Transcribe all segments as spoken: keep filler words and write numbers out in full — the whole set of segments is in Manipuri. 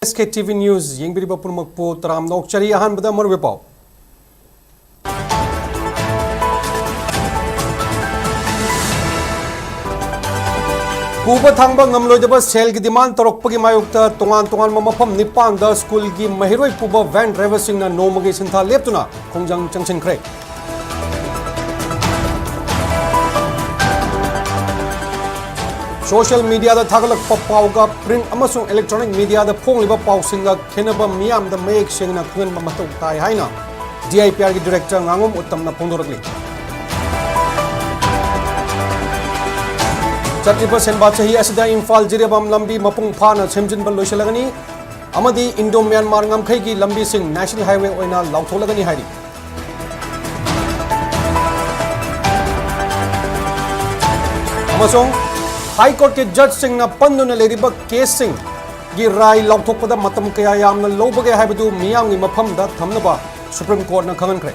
ꯑꯦꯁ ꯀꯦ ꯇꯤ ꯚꯤ News ꯌꯦꯡꯕꯤꯔꯤꯕ ꯄꯨꯝꯅꯃꯛꯄꯨ ꯇꯔꯥꯝꯅ ꯑꯣꯛꯆꯔꯤ꯫ ꯑꯍꯥꯟꯕꯗ ꯃꯔꯨꯑꯣꯏꯕ ꯄꯥꯎ꯫ ꯄꯨꯕ ꯊꯥꯡꯕ ꯉꯝꯂꯣꯏꯗꯕ ꯁꯦꯜꯒꯤ demand ꯇꯧꯔꯛꯄꯒꯤ ꯃꯥꯌꯣꯛꯇ ꯇꯣꯉꯥꯟ ꯇꯣꯉꯥꯟꯕ ꯃꯐꯝ ꯅꯤꯄꯥꯟꯗ ꯁ꯭ꯀꯨꯜꯒꯤ ꯃꯍꯩꯔꯣꯏ ꯄꯨꯕ van driverꯁꯤꯡꯅ ꯅꯣꯡꯃꯒꯤ ꯁꯤꯟꯊꯥ ꯂꯦꯞꯇꯨꯅ ꯈꯣꯡꯖꯪ ꯆꯪꯁꯤꯟꯈ꯭ꯔꯦ꯫ Social mediaꯗ ꯊꯥꯒꯠꯂꯛꯄ ꯄꯥꯎꯒ print ꯑꯃꯁꯨꯡ electronic mediaꯗ ꯐꯣꯡꯂꯤꯕ ꯄꯥꯎꯁꯤꯡꯒ ꯈꯦꯠꯅꯕ ꯃꯤꯌꯥꯝꯗ ꯃꯌꯦꯛ ꯁꯦꯡꯅ ꯈꯪꯍꯟꯕ ꯃꯊꯧ ꯇꯥꯏ ꯍꯥꯏꯅ D I P Rꯒꯤ Director ꯉꯥꯉꯣꯝ ꯎꯠꯇꯝꯅ ꯐꯣꯡꯗꯣꯔꯛꯂꯤ꯫ ꯆꯠꯂꯤꯕ ꯁꯦꯟꯕꯥ ꯆꯍꯤ ꯑꯁꯤꯗ ꯏꯝꯐꯥꯜ ꯖꯤꯔꯤꯕꯥꯝ ꯂꯝꯕꯤ ꯃꯄꯨꯡ ꯐꯥꯅ ꯁꯦꯝꯖꯤꯟꯕ ꯂꯣꯏꯁꯤꯜꯂꯒꯅꯤ ꯑꯃꯗꯤ Indo Myanmar ꯉꯝꯈꯩꯒꯤ ꯂꯝꯕꯤꯁꯤꯡ National Highway ꯑꯣꯏꯅ ꯂꯥꯎꯊꯣꯛꯂꯒꯅꯤ ꯍꯥꯏꯔꯤ꯫ ꯑꯃꯁꯨꯡ High Courtꯀꯤ judgeꯁꯤꯡꯅ ꯄꯟꯗꯨꯅ ꯂꯩꯔꯤꯕ caseꯁꯤꯡꯒꯤ ꯔꯥꯏ ꯂꯥꯎꯊꯣꯛꯄꯗ ꯃꯇꯝ ꯀꯌꯥ ꯌꯥꯝꯅ ꯂꯧꯕꯒꯦ ꯍꯥꯏꯕꯗꯨ ꯃꯤꯌꯥꯝꯒꯤ ꯃꯐꯝꯗ ꯊꯝꯅꯕ Supreme Courtꯅ ꯈꯪꯍꯟꯈ꯭ꯔꯦ꯫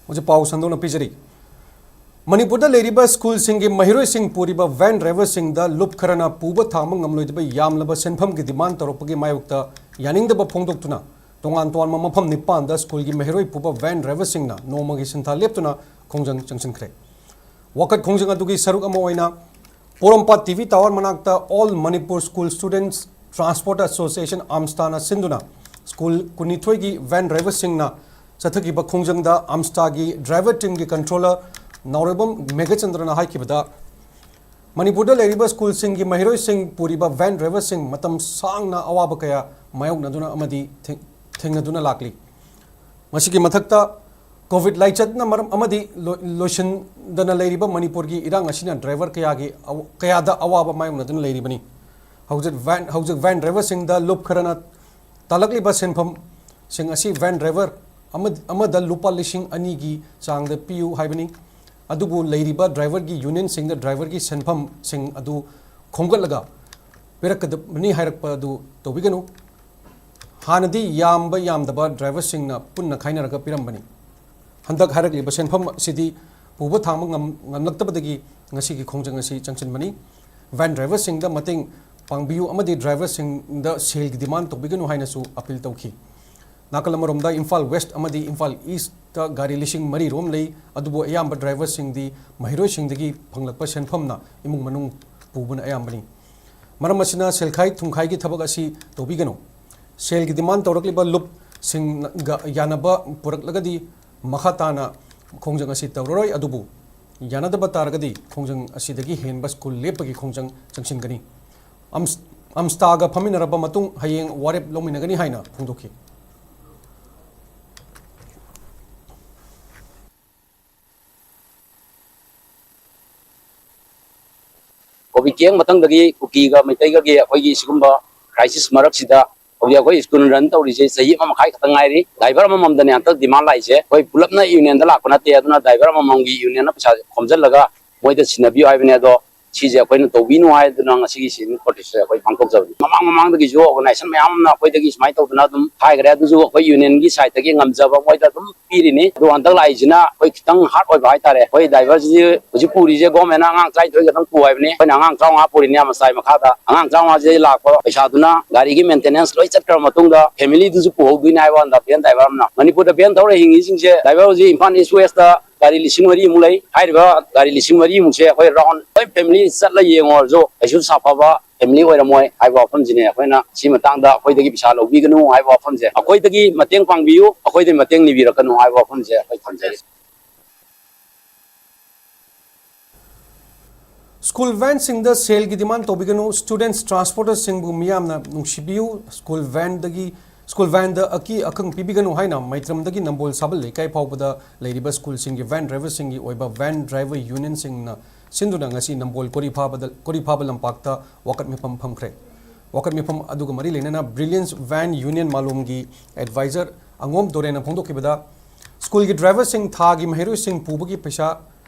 ꯍꯧꯖꯤꯛ ꯄꯥꯎ ꯁꯟꯗꯣꯛꯅ ꯄꯤꯖꯔꯤ꯫ ꯃꯅꯤꯄꯨꯔꯗ ꯂꯩꯔꯤꯕ ꯁ꯭ꯀꯨꯜꯁꯤꯡꯒꯤ ꯃꯍꯩꯔꯣꯏꯁꯤꯡ ꯄꯨꯔꯤꯕ van driverꯁꯤꯡꯗ ꯂꯨꯞ ꯈꯔꯅ ꯄꯨꯕ ꯊꯥꯡꯕ ꯉꯝꯂꯣꯏꯗꯕ ꯌꯥꯝꯂꯕ ꯁꯦꯟꯐꯝꯒꯤ demand ꯇꯧꯔꯛꯄꯒꯤ ꯃꯥꯌꯣꯛꯇ ꯌꯥꯅꯤꯡꯗꯕ ꯐꯣꯡꯗꯣꯛꯇꯨꯅ ꯇꯣꯉꯥꯟ ꯇꯣꯉꯥꯟꯕ ꯃꯐꯝ ꯅꯤꯄꯥꯟꯗ ꯁ꯭ꯀꯨꯜꯒꯤ ꯃꯍꯩꯔꯣꯏ ꯄꯨꯕ van driverꯁꯤꯡꯅ ꯅꯣꯡꯃꯒꯤ ꯁꯤꯟꯊꯥ ꯂꯦꯞꯇꯨꯅ ꯈꯣꯡꯖꯪ ꯆꯪꯁꯤꯟꯈ꯭ꯔꯦ꯫ ꯋꯥꯀꯠ ꯈꯣꯡꯖꯪ ꯑꯗꯨꯒꯤ ꯁꯔꯨꯛ ꯑꯃ ꯑꯣꯏꯅ ꯄꯣꯔꯣꯝꯄꯥꯠ T V Tower ꯃꯅꯥꯛꯇ All Manipur School Students Transport Association, AMSTAꯅ ꯁꯤꯟꯗꯨꯅ ꯁ꯭ꯀꯨꯜ ꯀꯨꯟꯅꯤꯊꯣꯏꯒꯤ van driverꯁꯤꯡꯅ ꯆꯠꯊꯈꯤꯕ ꯈꯣꯡꯖꯪꯗ AMSTAꯒꯤ driver teamꯒꯤ controller ꯅꯥꯎꯔꯦꯝꯕꯝ ꯃꯦꯘꯆꯟꯗ꯭ꯔꯅ ꯍꯥꯏꯈꯤꯕꯗ, ꯃꯅꯤꯄꯨꯔꯗ ꯂꯩꯔꯤꯕ ꯁ꯭ꯀꯨꯜꯁꯤꯡꯒꯤ ꯃꯍꯩꯔꯣꯏꯁꯤꯡ ꯄꯨꯔꯤꯕ van driverꯁꯤꯡ ꯃꯇꯝ ꯁꯥꯡꯅ ꯑꯋꯥꯕ ꯀꯌꯥ ꯃꯥꯌꯣꯛꯅꯗꯨꯅ ꯑꯃꯗꯤ ꯊꯦꯡ-, ꯊꯦꯡꯅꯗꯨꯅ ꯂꯥꯛꯂꯤ꯫ ꯃꯁꯤꯒꯤ ꯃꯊꯛꯇ COVID ꯂꯥꯏꯆꯠꯅ ꯃꯔꯝ ꯑꯃꯗꯤ ꯂꯣꯏ-, ꯂꯣꯏꯁꯤꯟꯗꯅ ꯂꯩꯔꯤꯕ ꯃꯅꯤꯄꯨꯔꯒꯤ ꯏꯔꯥꯡ ꯑꯁꯤꯅ driver ꯀꯌꯥꯒꯤ ꯑꯋ-, ꯀꯌꯥꯗ ꯑꯋꯥꯕ ꯃꯥꯌꯣꯛꯅꯗꯨꯅ ꯂꯩꯔꯤꯕꯅꯤ꯫ ꯍꯧꯖꯤꯛ van, ꯍꯧꯖꯤꯛ van driverꯁꯤꯡꯗ ꯂꯨꯞ ꯈꯔꯅ ꯇꯥꯂꯛꯂꯤꯕ ꯁꯦꯟꯐꯝꯁꯤꯡ ꯑꯁꯤ van driver ꯑꯃ-, ꯑꯃꯗ ꯂꯨꯄꯥ ꯂꯤꯁꯤꯡ ꯑꯅꯤꯒꯤ ꯆꯥꯡꯗ ꯄꯤꯌꯨ ꯍꯥꯏꯕꯅꯤ꯫ ꯑꯗꯨꯕꯨ ꯂꯩꯔꯤꯕ driverꯒꯤ unionꯁꯤꯡꯗ driverꯒꯤ ꯁꯦꯟꯐꯝꯁꯤꯡ ꯑꯗꯨ ꯈꯣꯝꯒꯠꯂꯒ ꯄꯤꯔꯛꯀꯗꯕꯅꯤ ꯍꯥꯏꯔꯛꯄ ꯑꯗꯨ ꯇꯧꯕꯤꯒꯅꯨ꯫ ꯍꯥꯟꯅꯗꯤ ꯌꯥꯝꯕ ꯌꯥꯝꯗꯕ driverꯁꯤꯡꯅ ꯄꯨꯟꯅ ꯈꯥꯏꯅꯔꯒ ꯄꯤꯔꯝꯕꯅꯤ꯫ ꯍꯟꯗꯛ ꯍꯥꯏꯔꯛꯂꯤꯕ ꯁꯦꯟꯐꯝ ꯑꯁꯤꯗꯤ ꯄꯨꯕ ꯊꯥꯡꯕ ꯉꯝ-, ꯉꯝꯂꯛꯇꯕꯗꯒꯤ ꯉꯁꯤꯒꯤ ꯈꯣꯡꯖꯪ ꯑꯁꯤ ꯆꯪꯁꯤꯟꯕꯅꯤ꯫ ꯚꯦꯟ ꯗ꯭ꯔꯥꯏꯚꯔꯁꯤꯡꯗ ꯃꯇꯦꯡ ꯄꯥꯡꯕꯤꯌꯨ ꯑꯃꯗꯤ ꯗ꯭ꯔꯥꯏꯚꯔꯁꯤꯡꯗ ꯁꯦꯜꯒꯤ ꯗꯤꯃꯥꯟ ꯇꯧꯕꯤꯒꯅꯨ ꯍꯥꯏꯅꯁꯨ ꯑꯄꯤꯜ ꯇꯧꯈꯤ꯫ ꯅꯥꯀꯜ ꯑꯃꯔꯣꯝꯗ ꯏꯝꯐꯥꯜ ꯋꯦꯁ꯭ꯠ ꯑꯃꯗꯤ ꯏꯝꯐꯥꯜ ꯏꯁ꯭ꯠꯇ ꯒꯥꯔꯤ ꯂꯤꯁꯤꯡ ꯃꯔꯤ ꯔꯣꯝ ꯂꯩ, ꯑꯗꯨꯕꯨ ꯑꯌꯥꯝꯕ ꯗ꯭ꯔꯥꯏꯚꯔꯁꯤꯡꯗꯤ ꯃꯍꯩꯔꯣꯏꯁꯤꯡꯗꯒꯤ ꯐꯪꯂꯛꯄ ꯁꯦꯟꯐꯝꯅ ꯏꯃꯨꯡ ꯃꯅꯨꯡ ꯄꯨꯕꯅ ꯑꯌꯥꯝꯕꯅꯤ꯫ ꯃꯔꯝ ꯑꯁꯤꯅ ꯁꯦꯜꯈꯥꯏ ꯊꯨꯝꯈꯥꯏꯒꯤ ꯊꯕꯛ ꯑꯁꯤ ꯇꯧꯕꯤꯒꯅꯨ꯫ ꯁꯦꯜꯒꯤ ꯗꯤꯃꯥꯟ ꯇꯧꯔꯛꯂꯤꯕ ꯂꯨꯞꯁꯤꯡꯒ ꯌꯥꯅꯕ ꯄꯨꯔꯛꯂꯒꯗꯤ ꯃꯈꯥ ꯇꯥꯅ ꯈꯣꯡꯖꯪ ꯑꯁꯤ ꯇꯧꯔꯔꯣꯏ, ꯑꯗꯨꯕꯨ ꯌꯥꯅꯗꯕ ꯇꯥꯔꯒꯗꯤ ꯈꯣꯡꯖꯪ ꯑꯁꯤꯗꯒꯤ ꯍꯦꯟꯕ ꯁ꯭ꯀꯨꯜ ꯂꯦꯞꯄꯒꯤ ꯈꯣꯡꯖꯪ ꯆꯪꯁꯤꯟꯒꯅꯤ꯫ ꯑꯝꯁ-, ꯑꯝꯁ꯭ꯇꯥꯒ ꯐꯝꯃꯤꯟꯅꯔꯕ ꯃꯇꯨꯡ ꯍꯌꯦꯡ ꯋꯥꯔꯦꯞ ꯂꯧꯃꯤꯟꯅꯒꯅꯤ ꯍꯥꯏꯅ ꯐꯣꯡꯗꯣꯛꯈꯤ꯫ ꯀꯣꯚꯤꯗꯀꯤ ꯍꯦꯛ ꯃꯇꯨꯡꯗꯒꯤ ꯀꯨꯀꯤꯒ ꯃꯩꯇꯩꯒꯒꯤ ꯑꯩꯈꯣꯏꯒꯤ ꯁꯤꯒꯨꯝꯕ ꯀ꯭ꯔꯥꯏꯁꯤꯁ ꯃꯔꯛꯁꯤꯗ ꯍꯧꯖꯤꯛ ꯑꯩꯈꯣꯏ ꯁ꯭ꯀꯨꯜ ꯔꯟ ꯇꯧꯔꯤꯁꯦ ꯆꯍꯤ ꯑꯃ ꯃꯈꯥꯏ ꯈꯛꯇ ꯉꯥꯏꯔꯤ꯫ ꯗ꯭ꯔꯥꯏꯚꯔ ꯑꯃꯃꯝꯗꯅꯦ ꯍꯟꯗꯛ ꯗꯤꯃꯥꯟ ꯂꯥꯛꯏꯁꯦ꯫ ꯑꯩꯈꯣꯏ ꯄꯨꯂꯞꯅ ꯌꯨꯅꯤꯌꯟꯗ ꯂꯥꯛꯄ ꯅꯠꯇꯦ, ꯑꯗꯨꯅ ꯗ꯭ꯔꯥꯏꯚꯔ ꯑꯃꯃꯝꯒꯤ ꯌꯨꯅꯤꯌꯟꯅ ꯄꯩꯁꯥ ꯈꯣꯝꯖꯤꯜꯂꯒ ꯃꯣꯏꯗ ꯁꯤꯟꯅꯕꯤꯌꯨ ꯍꯥꯏꯕꯅꯦ꯫ ꯑꯗꯣ ꯁꯤꯁꯦ ꯑꯩꯈꯣꯏꯅ ꯇꯧꯕꯤꯅꯨ ꯍꯥꯏꯗꯨꯅ ꯉꯁꯤꯒꯤ ꯁꯤꯠ ꯏꯟ ꯄ꯭ꯔꯣꯇꯦꯁꯁꯦ ꯑꯩꯈꯣꯏ ꯄꯥꯡꯊꯣꯛꯆꯕꯅꯤ꯫ ꯃꯃꯥꯡ ꯃꯃꯥꯡꯗꯒꯤꯁꯨ ꯑꯣꯔꯒꯅꯥꯏꯖꯦꯁꯟ ꯃꯌꯥꯝ ꯑꯃꯅ ꯑꯩꯈꯣꯏꯗꯒꯤ ꯁꯨꯃꯥꯏꯅ ꯇꯧꯗꯅ ꯑꯗꯨꯝ ꯍꯥꯏꯈ꯭ꯔꯦ꯫ ꯑꯗꯨꯁꯨ ꯑꯩꯈꯣꯏ ꯌꯨꯅꯤꯌꯟꯒꯤ ꯁꯥꯏꯠꯇꯒꯤ ꯉꯝꯖꯕ ꯃꯣꯏꯗ ꯑꯗꯨꯝ ꯄꯤꯔꯤꯅꯤ꯫ ꯑꯗꯣ ꯍꯟꯗꯛ ꯂꯥꯛꯏꯁꯤꯅ ꯑꯩꯈꯣꯏ ꯈꯤꯇꯪ ꯍꯥꯔꯗ ꯑꯣꯏꯕ ꯍꯥꯏꯇꯥꯔꯦ꯫ ꯑꯩꯈꯣꯏ ꯗ꯭ꯔꯥꯏꯚꯔꯁꯤ ꯍꯧꯖꯤꯛ ꯄꯨꯔꯤꯁꯦ ꯒꯣꯔꯃꯦꯟꯅ ꯑꯉꯥꯡ ꯇꯔꯥꯅꯤꯊꯣꯏ ꯈꯛꯇꯪ ꯄꯨ ꯍꯥꯏꯕꯅꯤ꯫ ꯑꯩꯈꯣꯏꯅ ꯑꯉꯥꯡ ꯇꯔꯥꯃꯉꯥ ꯄꯨꯔꯤꯅꯦ ꯃꯆꯥꯏ ꯃꯈꯥꯗ꯫ ꯑꯉꯥꯡ ꯇꯔꯥꯃꯉꯥꯁꯦ ꯂꯥꯛꯄ ꯄꯩꯁꯥꯁꯦ ꯂꯥꯛꯄ ꯄꯩꯁꯥꯗꯨꯅ ꯒꯥꯔꯤꯒꯤ ꯃꯦꯟꯇꯦꯅꯦꯟꯁ ꯂꯣꯏ ꯆꯠꯈ꯭ꯔꯕ ꯃꯇꯨꯡꯗ ꯐꯦꯃꯤꯂꯤꯗꯨꯁꯨ ꯄꯨꯍꯧꯗꯣꯏꯅꯦ ꯍꯥꯏꯕ ꯋꯥꯅꯤꯗ ꯚꯦꯟ ꯗ꯭ꯔꯥꯏꯚꯔ ꯑꯃꯅ꯫ ꯃꯅꯤꯄꯨꯔꯗ ꯚꯦꯟ ꯊꯧꯔ ꯍꯤꯡꯉꯤꯁꯤꯡꯁꯦ ꯗ꯭ꯔꯥꯏꯚꯔ ꯍꯧꯖꯤꯛ ꯏꯝꯐꯥꯜ ꯏꯁ ꯋꯦꯁꯇ ꯒꯥꯔꯤ ꯂꯤꯁꯤꯡ ꯃꯔꯤꯃꯨꯛ ꯂꯩ꯫ ꯍꯥꯏꯔꯤꯕ ꯒꯥꯔꯤ ꯂꯤꯁꯤꯡ ꯃꯔꯤꯃꯨꯛꯁꯦ ꯑꯩꯈꯣꯏ ꯔꯥꯎꯟ ꯂꯣꯏ ꯐꯦꯃꯤꯂꯤ ꯆꯠꯂ ꯌꯦꯡꯉꯨꯔꯁꯨ ꯀꯩꯁꯨ ꯁꯥꯐꯕ ꯐꯦꯃꯤꯂꯤ ꯑꯣꯏꯔꯝꯃꯣꯏ ꯍꯥꯏꯕ ꯋꯥꯐꯝꯁꯤꯅꯦ ꯑꯩꯈꯣꯏꯅ ꯁꯤ ꯃꯇꯥꯡꯗ ꯑꯩꯈꯣꯏꯗꯒꯤ ꯄꯩꯁꯥ ꯂꯧꯕꯤꯒꯅꯨ ꯍꯥꯏꯕ ꯋꯥꯐꯝꯁꯦ, ꯑꯩꯈꯣꯏꯗꯒꯤ ꯃꯇꯦꯡ ꯄꯥꯡꯕꯤꯌꯨ, ꯑꯩꯈꯣꯏꯗꯒꯤ ꯃꯇꯦꯡ ꯅꯤꯕꯤꯔꯛꯀꯅꯨ ꯍꯥꯏꯕ ꯋꯥꯐꯝꯁꯦ ꯑꯩꯈꯣꯏ ꯊꯝꯖꯔꯤ꯫ ꯁ꯭ꯀꯨꯜ ꯚꯦꯟꯁꯤꯡꯗ ꯁꯦꯜꯒꯤ ꯗꯤꯃꯥꯟ ꯇꯧꯕꯤꯒꯅꯨ, ꯁ꯭ꯇꯨꯗꯦꯟꯠꯁ ꯇ꯭ꯔꯥꯟꯁꯄꯣꯔꯇꯔꯁꯤꯡꯕꯨ ꯃꯤꯌꯥꯝꯅ ꯅꯨꯡꯁꯤꯕꯤꯌꯨ, ꯁ꯭ꯀꯨꯜ ꯚꯦꯟꯗꯒꯤ, ꯁ꯭ꯀꯨꯜ ꯚꯦꯟꯗ ꯑꯀꯤ ꯑꯈꯪ ꯄꯤꯕꯤꯒꯅꯨ ꯍꯥꯏꯅ ꯃꯩꯇ꯭ꯔꯝꯗꯒꯤ ꯅꯝꯕꯣꯜ ꯁꯥꯕꯜ ꯂꯩꯀꯥꯏ ꯐꯥꯎꯕꯗ ꯂꯩꯔꯤꯕ ꯁ꯭ꯀꯨꯜꯁꯤꯡꯒꯤ ꯚꯦꯟ ꯗ꯭ꯔꯥꯏꯚꯔꯁꯤꯡꯒꯤ ꯑꯣꯏꯕ ꯚꯦꯟ ꯗ꯭ꯔꯥꯏꯚꯔ ꯌꯨꯅꯤꯌꯟꯁꯤꯡꯅ ꯁꯤꯟꯗꯨꯅ ꯉꯁꯤ ꯅꯝꯕꯣꯜ ꯀꯣꯔꯤꯐꯥꯕꯗ, ꯀꯣꯔꯤꯐꯥꯕ ꯂꯝꯄꯥꯛꯇ ꯋꯥꯀꯠ ꯃꯤꯐꯝ ꯐꯝꯈ꯭ꯔꯦ꯫ ꯋꯥꯀꯠ ꯃꯤꯐꯝ ꯑꯗꯨꯒ ꯃꯔꯤ ꯂꯩꯅꯅ ꯕ꯭ꯔꯤꯂꯤꯌꯟꯁ ꯚꯦꯟ ꯌꯨꯅꯤꯌꯟ ꯃꯥꯂꯣꯝꯒꯤ ꯑꯦꯗꯚꯥꯏꯖꯔ ꯑꯉꯣꯝ ꯗꯣꯔꯦꯟꯅ ꯐꯣꯡꯗꯣꯛꯈꯤꯕꯗ, ꯁ꯭ꯀꯨꯜꯒꯤ ꯗ꯭ꯔꯥꯏꯚꯔꯁꯤꯡ ꯊꯥꯒꯤ ꯃꯍꯩꯔꯣꯏꯁꯤꯡ ꯄꯨꯕꯒꯤ ꯄꯩꯁꯥ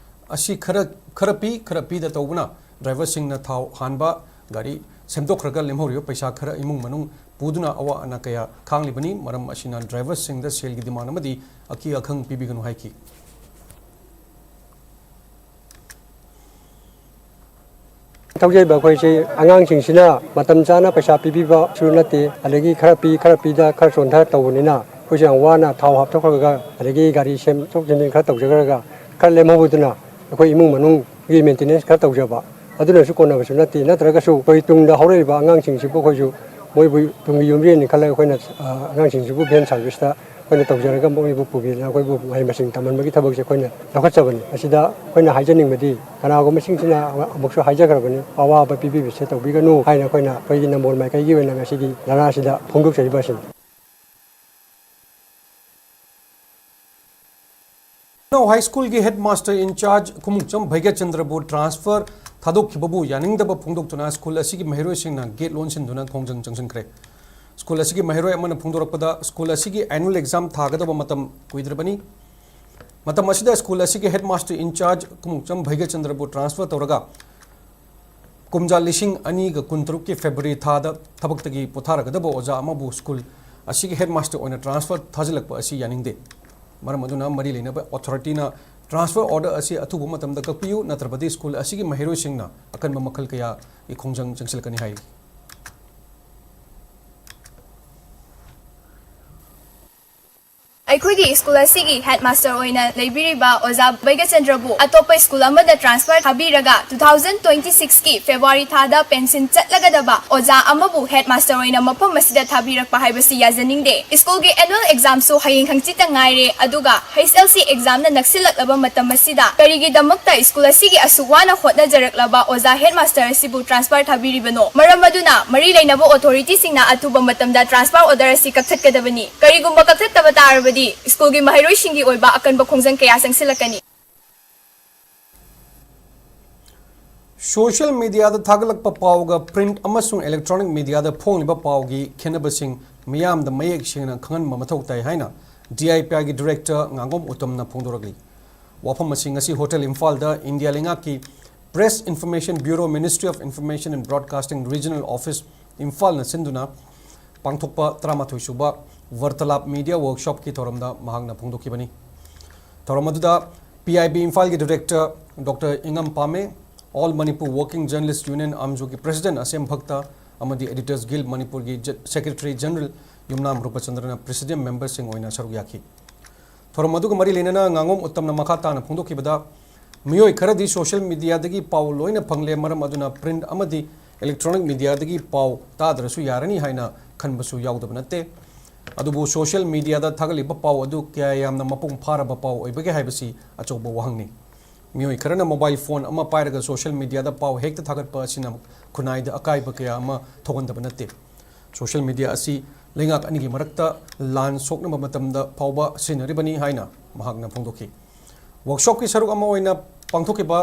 ꯑꯁꯤ ꯈꯔ, ꯈꯔ ꯄꯤ, ꯈꯔ ꯄꯤꯗ ꯇꯧꯕꯅ ꯗ꯭ꯔꯥꯏꯚꯔꯁꯤꯡꯅ ꯊꯥꯎ ꯍꯥꯟꯕ, ꯒꯥꯔꯤ ꯁꯦꯝꯗꯣꯛꯈ꯭ꯔꯒ ꯂꯦꯝꯍꯧꯔꯤꯕ ꯄꯩꯁꯥ ꯈꯔ ꯏꯃꯨꯡ ꯃꯅꯨꯡ ꯄꯨꯗꯨꯅ ꯑꯋꯥ ꯑꯅꯥ ꯀꯌꯥ ꯈꯥꯡꯂꯤꯕꯅꯤ꯫ ꯃꯔꯝ ꯑꯁꯤꯅ ꯗ꯭ꯔꯥꯏꯚꯔꯁꯤꯡꯗ ꯁꯦꯜꯒꯤ ꯗꯤꯃꯥꯟ ꯑꯃꯗꯤ ꯑꯀꯤ ꯑꯈꯪ ꯄꯤꯕꯤꯒꯅꯨ ꯍꯥꯏꯈꯤ꯫ ꯊꯧꯖꯔꯤꯕ ꯑꯩꯈꯣꯏꯁꯤ ꯑꯉꯥꯡꯁꯤꯡꯁꯤꯅ ꯃꯇꯝ ꯆꯥꯅ ꯄꯩꯁꯥ ꯄꯤꯕꯤꯕꯁꯨ ꯅꯠꯇꯦ, ꯑꯗꯒꯤ ꯈꯔ ꯄꯤ, ꯈꯔ ꯄꯤꯗ, ꯈꯔ ꯆꯣꯟꯊ ꯇꯧꯕꯅꯤꯅ ꯑꯩꯈꯣꯏꯁꯨ ꯌꯥꯝ ꯋꯥꯅ ꯊꯥꯎ ꯍꯥꯞꯊꯣꯛꯈ꯭ꯔꯒ, ꯑꯗꯒꯤ ꯒꯥꯔꯤ ꯁꯦꯝꯗꯣꯛ ꯁꯦꯝꯖꯤꯟ ꯈꯔ ꯇꯧꯖꯈ꯭ꯔꯒ, ꯈꯔ ꯂꯦꯝꯍꯧꯕꯗꯨꯅ ꯑꯩꯈꯣꯏ ꯏꯃꯨꯡ ꯃꯅꯨꯡꯒꯤ ꯃꯦꯟꯇꯦꯅꯦꯟꯁ ꯈꯔ ꯇꯧꯖꯕ, ꯑꯗꯨꯅꯁꯨ ꯀꯣꯟꯅꯕꯁꯨ ꯅꯠꯇꯦ꯫ ꯅꯠꯇ꯭ꯔꯒꯁꯨ ꯑꯩꯈꯣꯏ ꯇꯨꯡꯗ ꯍꯧꯔꯛꯏꯕ ꯑꯉꯥꯡꯁꯤꯡꯁꯤꯕꯨ ꯑꯩꯈꯣꯏꯁꯨ ꯃꯣꯏꯕꯨ ꯇꯨꯡꯒꯤ ꯌꯨꯝꯕꯤꯔꯦꯟꯅꯤ ꯈꯜꯂꯒ ꯑꯩꯈꯣꯏꯅ, ꯑ, ꯑꯉꯥꯡꯁꯤꯡꯁꯤꯕꯨ ꯚꯦꯟ ꯁꯥꯔꯚꯤꯁꯇ ꯑꯩꯈꯣꯏꯅ ꯇꯧꯖꯔꯒ ꯃꯣꯏꯕꯨ ꯄꯨꯕꯤꯗꯅ ꯑꯩꯈꯣꯏꯕꯨ ꯃꯍꯩ ꯃꯁꯤꯡ ꯇꯝꯍꯟꯕꯒꯤ ꯊꯕꯛꯁꯦ ꯑꯩꯈꯣꯏꯅ ꯂꯧꯈꯠꯆꯕꯅꯤ꯫ ꯑꯁꯤꯗ ꯑꯩꯈꯣꯏꯅ ꯍꯥꯏꯖꯅꯤꯡꯕꯗꯤ, ꯑꯃꯨꯛꯁꯨ ꯍꯥꯏꯖꯈ꯭ꯔꯕꯅꯤ, ꯑꯋꯥꯕ ꯄꯤꯕꯤꯕꯁꯦ ꯇꯧꯕꯤꯒꯅꯨ ꯍꯥꯏꯅ ꯑꯩꯈꯣꯏꯅ ꯑꯩꯈꯣꯏꯒꯤ ꯅꯝꯕꯣꯜ ꯃꯥꯏꯀꯩꯒꯤ ꯑꯣꯏꯅ ꯉꯁꯤꯗꯤ ꯙꯔꯅꯥꯁꯤꯗ ꯐꯣꯡꯗꯣꯛꯆꯔꯤꯕ ꯑꯁꯤꯅꯤ꯫ ꯏꯅꯧ ꯍꯥꯏ ꯁ꯭ꯀꯨꯜꯒꯤ head master in-charge Khumukcham ꯚꯩꯒ꯭ꯌꯆꯟꯗ꯭ꯔꯕꯨ transfer ꯊꯥꯗꯣꯛꯈꯤꯕꯕꯨ ꯌꯥꯅꯤꯡꯗꯕ ꯐꯣꯡꯗꯣꯛꯇꯨꯅ ꯁ꯭ꯀꯨꯜ ꯑꯁꯤꯒꯤ ꯃꯍꯩꯔꯣꯏꯁꯤꯡꯅ ꯒꯦꯠ ꯂꯣꯟꯁꯤꯟꯗꯨꯅ ꯈꯣꯡꯖꯪ ꯆꯪꯁꯤꯟꯈ꯭ꯔꯦ꯫ ꯁ꯭ꯀꯨꯜ ꯑꯁꯤꯒꯤ ꯃꯍꯩꯔꯣꯏ ꯑꯃꯅ ꯐꯣꯡꯗꯣꯔꯛꯄꯗ, ꯁ꯭ꯀꯨꯜ ꯑꯁꯤꯒꯤ ꯑꯦꯅꯨꯑꯦꯜ ꯑꯦꯛꯖꯥꯝ ꯊꯥꯒꯗꯕ ꯃꯇꯝ ꯀꯨꯏꯗ꯭ꯔꯕꯅꯤ꯫ ꯃꯇꯝ ꯑꯁꯤꯗ ꯁ꯭ꯀꯨꯜ ꯑꯁꯤꯒꯤ head master in-charge Khumukcham ꯚꯩꯒ꯭ꯌꯆꯟꯗ꯭ꯔꯕꯨ transfer ꯇꯧꯔꯒ ꯀꯨꯝꯖꯥ ꯂꯤꯁꯤꯡ ꯑꯅꯤꯒ ꯀꯨꯟꯇꯔꯨꯛꯀꯤ ꯐꯦꯕ꯭ꯔꯨꯋꯥꯔꯤ ꯊꯥꯗ ꯊꯕꯛꯇꯒꯤ ꯄꯣꯊꯥꯔꯒꯗꯕ ꯑꯣꯖꯥ ꯑꯃꯕꯨ ꯁ꯭ꯀꯨꯜ ꯑꯁꯤꯒꯤ ꯍꯦꯗ ꯃꯥꯁꯇꯔ ꯑꯣꯏꯅ ꯇ꯭ꯔꯥꯟꯁꯐꯔ ꯊꯥꯖꯤꯜꯂꯛꯄ ꯑꯁꯤ ꯌꯥꯅꯤꯡꯗꯦ꯫ ꯃꯔꯝ ꯑꯗꯨꯅ ꯃꯔꯤ ꯂꯩꯅꯕ ꯑꯣꯊꯣꯔꯤꯇꯤꯅ ꯇ꯭ꯔꯥꯟꯁꯐꯔ ꯑꯣꯔꯗꯔ ꯑꯁꯤ ꯑꯊꯨꯕ ꯃꯇꯝꯗ ꯀꯛꯄꯤꯌꯨ, ꯅꯠꯇ꯭ꯔꯕꯗꯤ ꯁ꯭ꯀꯨꯜ ꯑꯁꯤꯒꯤ ꯃꯍꯩꯔꯣꯏꯁꯤꯡꯅ ꯑꯀꯟꯕ ꯃꯈꯜ ꯀꯌꯥꯒꯤ ꯈꯣꯡꯖꯪ ꯆꯪꯁꯤꯜꯂꯛꯀꯅꯤ ꯍꯥꯏꯔꯤ꯫ ꯑꯩꯈꯣꯏꯒꯤ ꯁ꯭ꯀꯨꯜ ꯑꯁꯤꯒꯤ ꯍꯦꯗ ꯃꯥꯁꯇꯔ ꯑꯣꯏꯅ ꯂꯩꯕꯤꯔꯤꯕ ꯑꯣꯖꯥ ꯚꯩꯒ꯭ꯌꯆꯟꯗ꯭ꯔꯕꯨ ꯑꯇꯣꯞꯄ ꯁ꯭ꯀꯨꯜ ꯑꯃꯗ ꯇ꯭ꯔꯥꯟꯁꯐꯔ ꯊꯥꯕꯤꯔꯒ, two thousand twenty six ꯀꯤ ꯐꯦꯕ꯭ꯔꯨꯋꯥꯔꯤ ꯊꯥꯗ ꯄꯦꯟꯁꯤꯟ ꯆꯠꯂꯒꯗꯕ ꯑꯣꯖꯥ ꯑꯃꯕꯨ ꯍꯦꯗ ꯃꯥꯁꯇꯔ ꯑꯣꯏꯅ ꯃꯐꯝ ꯑꯁꯤꯗ ꯊꯥꯕꯤꯔꯛꯄ ꯍꯥꯏꯕꯁꯤ ꯌꯥꯖꯅꯤꯡꯗꯦ꯫ ꯁ꯭ꯀꯨꯜꯒꯤ ꯑꯦꯅꯨꯑꯦꯜ ꯑꯦꯛꯖꯥꯝꯁꯨ ꯍꯌꯦꯡ ꯍꯪꯆꯤꯠꯇ ꯉꯥꯏꯔꯦ, ꯑꯗꯨꯒ ꯍꯩꯆ ꯑꯦꯜ ꯁꯤ ꯑꯦꯛꯖꯥꯝꯅ ꯅꯛꯁꯤꯜꯂꯛꯂꯕ ꯃꯇꯝ ꯑꯁꯤꯗ ꯀꯔꯤꯒꯤꯗꯃꯛꯇ ꯁ꯭ꯀꯨꯜ ꯑꯁꯤꯒꯤ ꯑꯁꯨꯛ ꯋꯥꯅ ꯍꯣꯠꯅꯖꯔꯛꯂꯕ ꯑꯣꯖꯥ ꯍꯦꯗ ꯃꯥꯁꯇꯔ ꯑꯁꯤꯕꯨ ꯇ꯭ꯔꯥꯟꯁꯐꯔ ꯊꯥꯕꯤꯔꯤꯕꯅꯣ? ꯃꯔꯝ ꯑꯗꯨꯅ ꯃꯔꯤ ꯂꯩꯅꯕ ꯑꯣꯊꯣꯔꯤꯇꯤꯁꯤꯡꯅ ꯑꯊꯨꯕ ꯃꯇꯝꯗ ꯇ꯭ꯔꯥꯟꯁꯐꯔ ꯑꯣꯔꯗꯔ ꯑꯁꯤ ꯀꯛꯊꯠꯀꯗꯕꯅꯤ꯫ ꯀꯔꯤꯒꯨꯝꯕ ꯀꯛꯊꯠꯇꯕ ꯇꯥꯔꯕꯗꯤ ꯁ꯭ꯀꯨꯜꯒꯤ ꯃꯍꯩꯔꯣꯏꯁꯤꯡꯒꯤ ꯑꯣꯏꯕ ꯑꯀꯟꯕ ꯈꯣꯡꯖꯪ ꯀꯌꯥ ꯆꯪꯁꯤꯜꯂꯛꯀꯅꯤ꯫ ꯁꯣꯁꯤꯌꯦꯜ ꯃꯤꯗꯤꯌꯥꯗ ꯊꯥꯒꯠꯂꯛꯄ ꯄꯥꯎꯒ ꯄ꯭ꯔꯤꯟꯠ ꯑꯃꯁꯨꯡ ꯏꯂꯦꯛꯇ꯭ꯔꯣꯅꯤꯛ ꯃꯤꯗꯤꯌꯥꯗ ꯐꯣꯡꯂꯤꯕ ꯄꯥꯎꯒꯤ ꯈꯦꯠꯅꯕꯁꯤꯡ ꯃꯤꯌꯥꯝꯗ ꯃꯌꯦꯛ ꯁꯦꯡꯅ ꯈꯪꯍꯟꯕ ꯃꯊꯧ ꯇꯥꯏ ꯍꯥꯏꯅ ꯗꯤ ꯑꯥꯏ ꯄꯤ ꯑꯥꯏꯒꯤ ꯗꯤꯔꯦꯛꯇꯔ ꯉꯥꯉꯣꯝ ꯎꯇꯝꯅ ꯐꯣꯡꯗꯣꯔꯛꯂꯤ꯫ ꯋꯥꯐꯝ ꯑꯁꯤ ꯉꯁꯤ ꯍꯣꯇꯦꯜ ꯏꯝꯐꯥꯜꯗ ꯏꯟꯗꯤꯌꯥ ꯂꯩꯉꯥꯛꯀꯤ Press Information Bureau, Ministry of Information and Broadcasting Regional Office ꯏꯝꯐꯥꯜꯅ ꯁꯤꯟꯗꯨꯅ ꯄꯥꯡꯊꯣꯛꯄ ꯇꯔꯥꯃꯥꯊꯣꯏ ꯁꯨꯕ ꯋꯥꯔꯇꯥꯂꯥꯞ ꯃꯤꯗꯤꯌꯥ ꯋꯥꯔꯛꯁꯣꯞꯀꯤ ꯊꯧꯔꯝꯗ ꯃꯍꯥꯛꯅ ꯐꯣꯡꯗꯣꯛꯈꯤꯕꯅꯤ꯫ ꯊꯧꯔꯝ ꯑꯗꯨꯗ ꯄꯤ ꯑꯥꯏ ꯕꯤ ꯏꯝꯐꯥꯜꯒꯤ ꯗꯤꯔꯦꯛꯇꯔ ꯗꯣꯛꯇꯔ ꯏꯉꯝ Pame, all Manipur working journalists union, ꯑꯝꯖꯨꯒꯤ ꯄ꯭ꯔꯦꯁꯤꯗꯦꯟꯠ ꯑꯁꯦꯝ ꯚꯛꯇ ꯑꯃꯗꯤ ꯑꯦꯗꯤꯇꯔꯁ ꯒꯤꯜ ꯃꯅꯤꯄꯨꯔꯒꯤ ꯖ-, ꯁꯦꯀ꯭ꯔꯦꯇꯔꯤ ꯖꯦꯅꯔꯦꯜ ꯌꯨꯝꯅꯥꯝ ꯔꯨꯄꯆꯟꯗ꯭ꯔꯅ ꯄ꯭ꯔꯦꯁꯤꯗꯦꯟꯠ ꯃꯦꯝꯕꯔꯁꯤꯡ ꯑꯣꯏꯅ ꯁꯔꯨꯛ ꯌꯥꯈꯤ꯫ ꯊꯧꯔꯝ ꯑꯗꯨꯒ ꯃꯔꯤ ꯂꯩꯅꯅ ꯉꯥꯉꯣꯝ ꯎꯠꯇꯝꯅ ꯃꯈꯥ ꯇꯥꯅ ꯐꯣꯡꯗꯣꯛꯈꯤꯕꯗ, ꯃꯤꯑꯣꯏ ꯈꯔꯗꯤ ꯁꯣꯁꯤꯌꯦꯜ ꯃꯤꯗꯤꯌꯥꯗꯒꯤ ꯄꯥꯎ ꯂꯣꯏꯅ ꯐꯪꯂꯦ, ꯃꯔꯝ ꯑꯗꯨꯅ ꯄ꯭ꯔꯤꯟꯠ ꯑꯃꯗꯤ ꯏꯂꯦꯛꯇ꯭ꯔꯣꯅꯤꯛ ꯃꯤꯗꯤꯌꯥꯗꯒꯤ ꯄꯥꯎ ꯇꯥꯗ꯭ꯔꯁꯨ ꯌꯥꯔꯅꯤ ꯍꯥꯏꯅ ꯈꯟꯕꯁꯨ ꯌꯥꯎꯗꯕ ꯅꯠꯇꯦ꯫ ꯑꯗꯨꯕꯨ ꯁꯣꯁꯤꯌꯦꯜ ꯃꯤꯗꯤꯌꯥꯗ ꯊꯥꯒꯠꯂꯤꯕ ꯄꯥꯎ ꯑꯗꯨ ꯀꯌꯥ ꯌꯥꯝꯅ ꯃꯄꯨꯡ ꯐꯥꯔꯕ ꯄꯥꯎ ꯑꯣꯏꯕꯒꯦ ꯍꯥꯏꯕꯁꯤ ꯑꯆꯧꯕ ꯋꯥꯍꯪꯅꯤ꯫ ꯃꯤꯑꯣꯏ ꯈꯔꯅ ꯃꯣꯕꯥꯏꯜ ꯐꯣꯟ ꯑꯃ ꯄꯥꯏꯔꯒ ꯁꯣꯁꯤꯌꯦꯜ ꯃꯤꯗꯤꯌꯥꯗ ꯄꯥꯎ ꯍꯦꯛꯇ ꯊꯥꯒꯠꯄ ꯑꯁꯤꯅ ꯈꯨꯟꯅꯥꯏꯗ ꯑꯀꯥꯏꯕ ꯀꯌꯥ ꯑꯃ ꯊꯣꯛꯍꯟꯗꯕ ꯅꯠꯇꯦ꯫ ꯁꯣꯁꯤꯌꯦꯜ ꯃꯤꯗꯤꯌꯥ ꯑꯁꯤ ꯂꯩꯉꯥꯛ ꯑꯅꯤꯒꯤ ꯃꯔꯛꯇ ꯂꯥꯟ ꯁꯣꯛꯅꯕ ꯃꯇꯝꯗ ꯐꯥꯎꯕ ꯁꯤꯖꯤꯟꯅꯔꯤꯕꯅꯤ ꯍꯥꯏꯅ ꯃꯍꯥꯛꯅ ꯐꯣꯡꯗꯣꯛꯈꯤ꯫ ꯋꯥꯔꯛꯁꯣꯞꯀꯤ ꯁꯔꯨꯛ ꯑꯃ ꯑꯣꯏꯅ ꯄꯥꯡꯊꯣꯛꯈꯤꯕ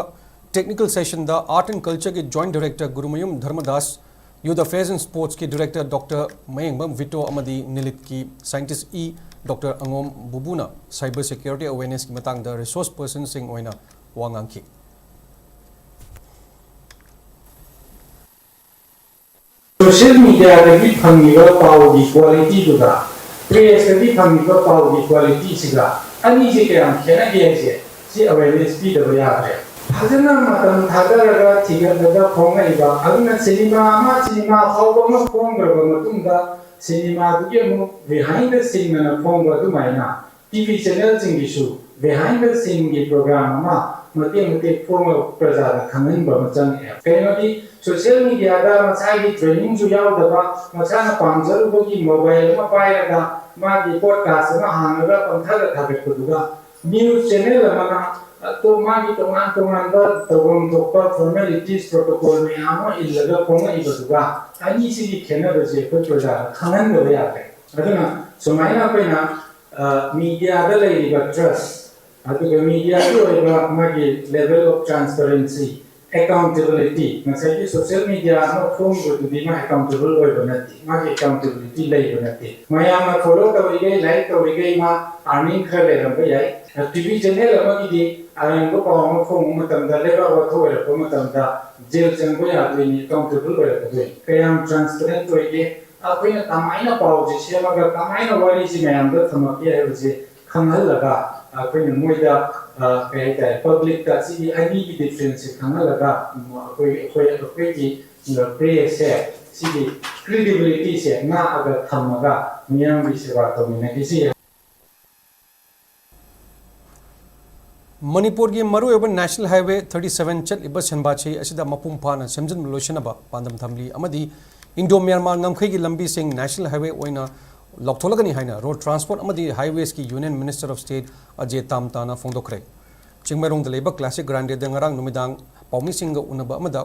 ꯇꯦꯛꯅꯤꯀꯦꯜ ꯁꯦꯁꯟꯗ ꯑꯥꯔꯠ ꯑꯦꯟ ꯀꯜꯆꯔꯒꯤ joint director Gurumayum Dharmadas, youth affairs and ꯁ꯭ꯄꯣꯔꯠꯁꯀꯤ ꯗꯥꯏꯔꯦꯛꯇꯔ ꯗꯣꯛꯇꯔ ꯃꯌꯦꯡꯕꯝ ꯚꯤꯇꯣ ꯑꯃꯗꯤ ꯅꯤꯂꯤꯠꯀꯤ ꯁꯥꯏꯟꯇꯤꯁ ꯏ ꯗꯣꯛꯇꯔ ꯑꯉꯣꯝ ꯕꯨꯕꯨꯅ ꯁꯥꯏꯕꯔ ꯁꯦꯀ꯭ꯌꯨꯔꯤꯇꯤ ꯑꯦꯋꯦꯌꯔꯅꯦꯁꯀꯤ ꯃꯇꯥꯡꯗ ꯔꯤꯁꯣꯔꯁ ꯄꯔꯁꯟꯁꯤꯡ ꯑꯣꯏꯅ ꯋꯥ ꯉꯥꯡꯈꯤ꯫ ꯁꯣꯁꯤꯌꯦꯜ ꯃꯤꯗꯤꯌꯥꯗꯒꯤ ꯐꯪꯉꯤꯕ ꯄꯥꯎꯒꯤ ꯀ꯭ꯋꯥꯂꯤꯇꯤꯗꯨꯒ ꯄ꯭ꯔꯦꯁꯇꯒꯤ ꯐꯪꯉꯤꯕ ꯄꯥꯎꯒꯤ ꯀ꯭ꯋꯥꯂꯤꯇꯤꯁꯤꯒ ꯑꯅꯤꯁꯦ ꯀꯌꯥꯝ ꯈꯦꯠꯅꯒꯦ ꯍꯥꯏꯁꯦ ꯁꯤ ꯑꯦꯋꯦꯌꯔꯅꯦꯁ ꯄꯤꯗꯕ ꯌꯥꯗ꯭ꯔꯦ꯫ ꯐꯖꯅ ꯃꯇꯝ ꯊꯥꯗꯔꯒ ꯊꯤꯒꯠꯂꯒ ꯐꯣꯡꯉꯛꯏꯕ, ꯑꯗꯨꯅ ꯁꯤꯅꯦꯃꯥ ꯑꯃ, ꯁꯤꯅꯦꯃꯥ ꯐꯥꯎꯕ ꯑꯃ ꯐꯣꯡꯈ꯭ꯔꯕ ꯃꯇꯨꯡꯗ ꯁꯤꯅꯦꯃꯥꯗꯨꯒꯤ ꯑꯃꯨꯛ ꯕꯤꯍꯥꯏꯟ ꯗ ꯁꯤꯟ ꯑꯅ ꯐꯣꯡꯕ ꯑꯗꯨꯃꯥꯏꯅ ꯇꯤ ꯚꯤ ꯆꯦꯅꯦꯜꯁꯤꯡꯒꯤꯁꯨ ꯕꯤꯍꯥꯏꯟ ꯗ ꯁꯤꯟꯒꯤ ꯄ꯭ꯔꯣꯒ꯭ꯔꯥꯝ ꯑꯃ ꯃꯇꯦꯛ ꯃꯇꯦꯛ ꯐꯣꯡꯂꯒ ꯄ꯭ꯔꯖꯥꯗ ꯈꯪꯍꯟꯕ ꯑꯃ ꯆꯪꯉꯛꯑꯦ꯫ ꯀꯩꯅꯣꯗꯤ ꯁꯣꯁꯤꯌꯦꯜ ꯃꯤꯗꯤꯌꯥꯗ ꯃꯁꯥꯒꯤ ꯇ꯭ꯔꯦꯅꯤꯡꯁꯨ ꯌꯥꯎꯗꯕ, ꯃꯁꯥꯅ ꯄꯥꯝꯖꯔꯨꯕꯒꯤ ꯃꯣꯕꯥꯏꯜ ꯑꯃ ꯄꯥꯏꯔꯒ ꯃꯥꯒꯤ ꯄꯣꯗꯀꯥꯁ ꯑꯃ ꯍꯥꯡꯉꯒ ꯄꯪꯊꯥꯗ ꯊꯥꯒꯠꯄꯗꯨꯒ ꯅ꯭ꯌꯨꯁ ꯆꯦꯅꯦꯜ ꯑꯃꯅ ꯑꯇꯣꯞ ꯃꯥꯒꯤ ꯇꯣꯉꯥꯟ ꯇꯣꯉꯥꯟꯕ ꯇꯧꯐꯝ ꯊꯣꯛꯄ ꯐꯣꯔꯃꯦꯂꯤꯇꯤꯁ, ꯄ꯭ꯔꯣꯇꯣꯀꯣꯜ ꯃꯌꯥꯝ ꯑꯃ ꯏꯜꯂꯒ ꯐꯣꯡꯉꯛꯏꯕꯗꯨꯒ ꯑꯅꯤꯁꯤꯒꯤ ꯈꯦꯠꯅꯕꯁꯦ ꯑꯩꯈꯣꯏ ꯄ꯭ꯔꯖꯥꯗ ꯈꯪꯍꯟꯗꯕ ꯌꯥꯗ꯭ꯔꯦ꯫ ꯑꯗꯨꯅ ꯁꯨꯃꯥꯏꯅ ꯑꯩꯈꯣꯏꯅ, ꯑ, ꯃꯤꯗꯤꯌꯥꯗ ꯂꯩꯔꯤꯕ ꯇ꯭ꯔꯁ, ꯑꯗꯨꯒ ꯃꯤꯗꯤꯌꯥꯒꯤ ꯑꯣꯏꯕ ꯃꯥꯒꯤ level of transparency, accountability, ꯉꯁꯥꯏꯒꯤ ꯁꯣꯁꯤꯌꯦꯜ ꯃꯤꯗꯤꯌꯥ ꯑꯃ ꯐꯣꯡꯈꯤꯕꯗꯨꯗꯤ ꯃꯥ ꯑꯦꯀꯥꯎꯟꯇꯦꯕꯜ ꯑꯣꯏꯕ ꯅꯠꯇꯦ, ꯃꯥꯒꯤ ꯑꯦꯀꯥꯎꯟꯇꯦꯕꯤꯂꯤꯇꯤ ꯂꯩꯕ ꯅꯠꯇꯦ꯫ ꯃꯌꯥꯝꯅ ꯐꯣꯂꯣ ꯇꯧꯔꯤꯈꯩ, ꯂꯥꯏꯛ ꯇꯧꯔꯤꯈꯩ ꯃꯥ ꯑꯥꯔꯅꯤꯡ ꯈꯔ ꯂꯩꯔꯝꯕ ꯌꯥꯏ꯫ ꯇꯤ ꯚꯤ ꯆꯦꯅꯦꯜ ꯑꯃꯒꯤꯗꯤ ꯑꯔꯥꯟꯕ ꯄꯥꯎ ꯑꯃ ꯐꯣꯡꯕ ꯃꯇꯝꯗ, ꯂꯩꯕꯥꯛ ꯋꯥꯊꯣꯛ ꯑꯣꯏꯔꯛꯄ ꯃꯇꯝꯗ ꯖꯦꯜ ꯆꯪꯕ ꯌꯥꯗꯣꯏꯅꯤ, ꯑꯦꯀꯥꯎꯟꯇꯦꯕꯜ ꯑꯣꯏꯔꯛꯀꯗꯣꯏꯅꯤ꯫ ꯀꯌꯥꯝ ꯇ꯭ꯔꯥꯟꯁꯄꯦꯔꯦꯟꯠ ꯑꯣꯏꯒꯦ, ꯑꯩꯈꯣꯏꯅ ꯀꯃꯥꯏꯅ ꯄꯥꯎꯁꯦ ꯁꯦꯝꯃꯒ ꯀꯃꯥꯏꯅ ꯋꯥꯔꯤꯁꯤ ꯃꯌꯥꯝꯗ ꯊꯝꯃꯛꯀꯦ ꯍꯥꯏꯕꯁꯦ ꯈꯪꯍꯜꯂꯒ, ꯑꯩꯈꯣꯏꯅ ꯃꯣꯏꯗ, ꯑ, ꯀꯩ ꯍꯥꯏꯇꯥꯔꯦ, ꯄꯕ꯭ꯂꯤꯛꯇ ꯁꯤꯒꯤ ꯑꯅꯤꯒꯤ ꯗꯤꯐ꯭ꯔꯦꯟꯁꯁꯦ ꯈꯪꯍꯜꯂꯒ, ꯎꯝ, ꯑꯩꯈꯣꯏ, ꯑꯩꯈꯣꯏ, ꯑꯩꯈꯣꯏꯒꯤ, ꯑ, ꯄ꯭ꯔꯦꯁꯁꯦ, ꯁꯤꯒꯤ ꯀ꯭ꯔꯤꯗꯤꯕꯤꯂꯤꯇꯤꯁꯦ ꯉꯥꯛꯑꯒ ꯊꯝꯃꯒ ꯃꯤꯌꯥꯝꯒꯤ ꯁꯦꯕꯥ ꯇꯧꯃꯤꯟꯅꯈꯤꯁꯤ꯫ ꯃꯅꯤꯄꯨꯔꯒꯤ ꯃꯔꯨꯑꯣꯏꯕ National Highway thirty seven ꯆꯠꯂꯤꯕ ꯁꯦꯟꯕꯥ ꯆꯍꯤ ꯑꯁꯤꯗ ꯃꯄꯨꯡ ꯐꯥꯅ ꯁꯦꯝꯖꯤꯟꯕ ꯂꯣꯏꯁꯤꯟꯅꯕ ꯄꯥꯟꯗꯝ ꯊꯝꯂꯤ ꯑꯃꯗꯤ ꯏꯟꯗꯣ ꯃ꯭ꯌꯥꯟꯃꯥꯔ ꯉꯝꯈꯩꯒꯤ ꯂꯝꯕꯤꯁꯤꯡ National Highway ꯑꯣꯏꯅ ꯂꯥꯎꯊꯣꯛꯂꯒꯅꯤ ꯍꯥꯏꯅ Road Transport ꯑꯃꯗꯤ Highwaysꯀꯤ Union Minister of State ꯑꯖꯦ ꯇꯥꯝꯇꯥꯅ ꯐꯣꯡꯗꯣꯛꯈ꯭ꯔꯦ꯫ ꯆꯤꯡꯃꯩꯔꯣꯡꯗ ꯂꯩꯕ Classic Grandeꯗ ꯉꯔꯥꯡ ꯅꯨꯃꯤꯗꯥꯡ ꯄꯥꯎꯃꯤꯁꯤꯡꯒ ꯎꯅꯕ ꯑꯃꯗ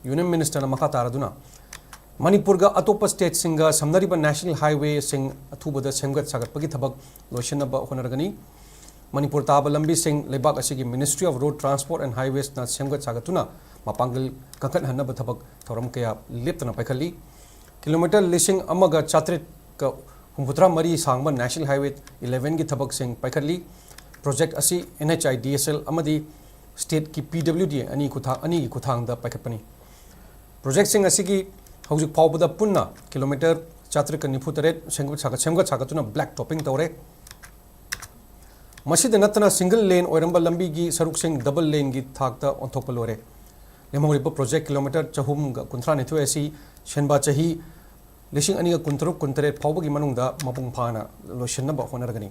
Union Ministerꯅ ꯃꯈꯥ ꯇꯥꯔꯗꯨꯅ ꯃꯅꯤꯄꯨꯔꯒ ꯑꯇꯣꯞꯄ stateꯁꯤꯡꯒ ꯁꯝꯅꯔꯤꯕ National Highwayꯁꯤꯡ ꯑꯊꯨꯕꯗ ꯁꯦꯝꯒꯠ ꯁꯥꯒꯠꯄꯒꯤ ꯊꯕꯛ ꯂꯣꯏꯁꯤꯟꯅꯕ ꯍꯣꯠꯅꯔꯒꯅꯤ꯫ ꯃꯅꯤꯄꯨꯔ ꯇꯥꯕ ꯂꯝꯕꯤꯁꯤꯡ ꯂꯩꯕꯥꯛ ꯑꯁꯤꯒꯤ Ministry of Road Transport and Highwaysꯅ ꯁꯦꯝꯒꯠ ꯁꯥꯒꯠꯇꯨꯅ ꯃꯄꯥꯡꯒꯜ ꯀꯟꯈꯠꯍꯟꯅꯕ ꯊꯕꯛ ꯊꯧꯔꯝ ꯀꯌꯥ ꯂꯦꯞꯇꯅ ꯄꯥꯏꯈꯠꯂꯤ꯫ ꯀꯤꯂꯣꯃꯤꯇꯔ ꯂꯤꯁꯤꯡ ꯑꯃꯒ ꯆꯥꯇ꯭ꯔꯦꯠꯀ ꯍꯨꯝꯐꯨꯇꯔꯥ ꯃꯔꯤ ꯁꯥꯡꯕ National Highway elevenꯒꯤ ꯊꯕꯛꯁꯤꯡ ꯄꯥꯏꯈꯠꯂꯤ꯫ Project ꯑꯁꯤ NHIDCL ꯑꯃꯗꯤ stateꯀꯤ PWD ꯑꯅꯤ ꯈꯨꯊꯥ-, ꯑꯅꯤꯒꯤ ꯈꯨꯊꯥꯡꯗ ꯄꯥꯏꯈꯠꯄꯅꯤ꯫ Projectꯁꯤꯡ ꯑꯁꯤꯒꯤ ꯍꯧꯖꯤꯛ ꯐꯥꯎꯕꯗ ꯄꯨꯟꯅ ꯀꯤꯂꯣꯃꯤꯇꯔ ꯆꯥꯇ꯭ꯔꯦꯠꯀ ꯅꯤꯐꯨ ꯇꯔꯦꯠ ꯁꯦꯝꯒꯠ ꯁꯥꯒꯠ-, ꯁꯦꯝꯒꯠ ꯁꯥꯒꯠꯇꯨꯅ black topping ꯇꯧꯔꯦ꯫ ꯃꯁꯤꯗ ꯅꯠꯇꯅ single lane ꯑꯣꯏꯔꯝꯕ ꯂꯝꯕꯤꯒꯤ ꯁꯔꯨꯛꯁꯤꯡ double laneꯒꯤ ꯊꯥꯛꯇ ꯑꯣꯟꯊꯣꯛꯄ ꯂꯣꯏꯔꯦ꯫ ꯂꯦꯝꯍꯧꯔꯤꯕ project ꯀꯤꯂꯣꯃꯤꯇꯔ ꯆꯍꯨꯝꯒ ꯀꯨꯟꯊ꯭ꯔꯥ ꯅꯤꯊꯣꯏ ꯑꯁꯤ ꯁꯦꯟꯕꯥ ꯆꯍꯤ ꯂꯤꯁꯤꯡ ꯑꯅꯤꯒ ꯀꯨꯟꯇꯔꯨꯛ ꯀꯨꯟꯇꯔꯦꯠ ꯐꯥꯎꯕꯒꯤ ꯃꯅꯨꯡꯗ ꯃꯄꯨꯡ ꯐꯥꯅ ꯂꯣꯏꯁꯤꯟꯅꯕ ꯍꯣꯠꯅꯔꯒꯅꯤ꯫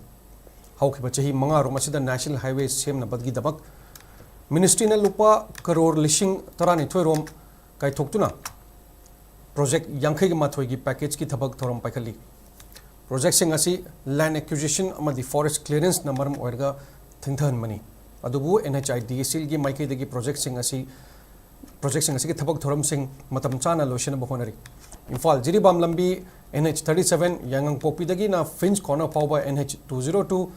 ꯍꯧꯈꯤꯕ ꯆꯍꯤ ꯃꯉꯥꯔꯣꯝ ꯑꯁꯤꯗ National Highway ꯁꯦꯝꯅꯕꯒꯤꯗꯃꯛ Ministryꯅ ꯂꯨꯄꯥ ꯀꯔꯣꯔ ꯂꯤꯁꯤꯡ ꯇꯔꯥꯅꯤꯊꯣꯏ ꯔꯣꯝ ꯀꯥꯏꯊꯣꯛꯇꯨꯅ project ꯌꯥꯡꯈꯩꯒ ꯃꯥꯊꯣꯏꯒꯤ packageꯀꯤ ꯊꯕꯛ ꯊꯧꯔꯝ ꯄꯥꯏꯈꯠꯂꯤ꯫ Projectꯁꯤꯡ ꯑꯁꯤ land acquisition ꯑꯃꯗꯤ forest clearanceꯅ ꯃꯔꯝ ꯑꯣꯏꯔꯒ ꯊꯦꯡꯊꯍꯟꯕꯅꯤ꯫ ꯑꯗꯨꯕꯨ NHIDCLꯒꯤ ꯃꯥꯏꯀꯩꯗꯒꯤ projectꯁꯤꯡ ꯑꯁꯤ, projectꯁꯤꯡ ꯑꯁꯤꯒꯤ ꯊꯕꯛ ꯊꯧꯔꯝꯁꯤꯡ ꯃꯇꯝ ꯆꯥꯅ ꯂꯣꯏꯁꯤꯟꯅꯕ ꯍꯣꯠꯅꯔꯤ꯫ ꯏꯝꯐꯥꯜ ꯖꯤꯔꯤꯕꯥꯝ ꯂꯝꯕꯤ NH thirty seven, ꯌꯥꯏꯉꯪꯄꯣꯛꯄꯤꯗꯒꯤꯅ Finch Corner ꯐꯥꯎꯕ NH two zero two,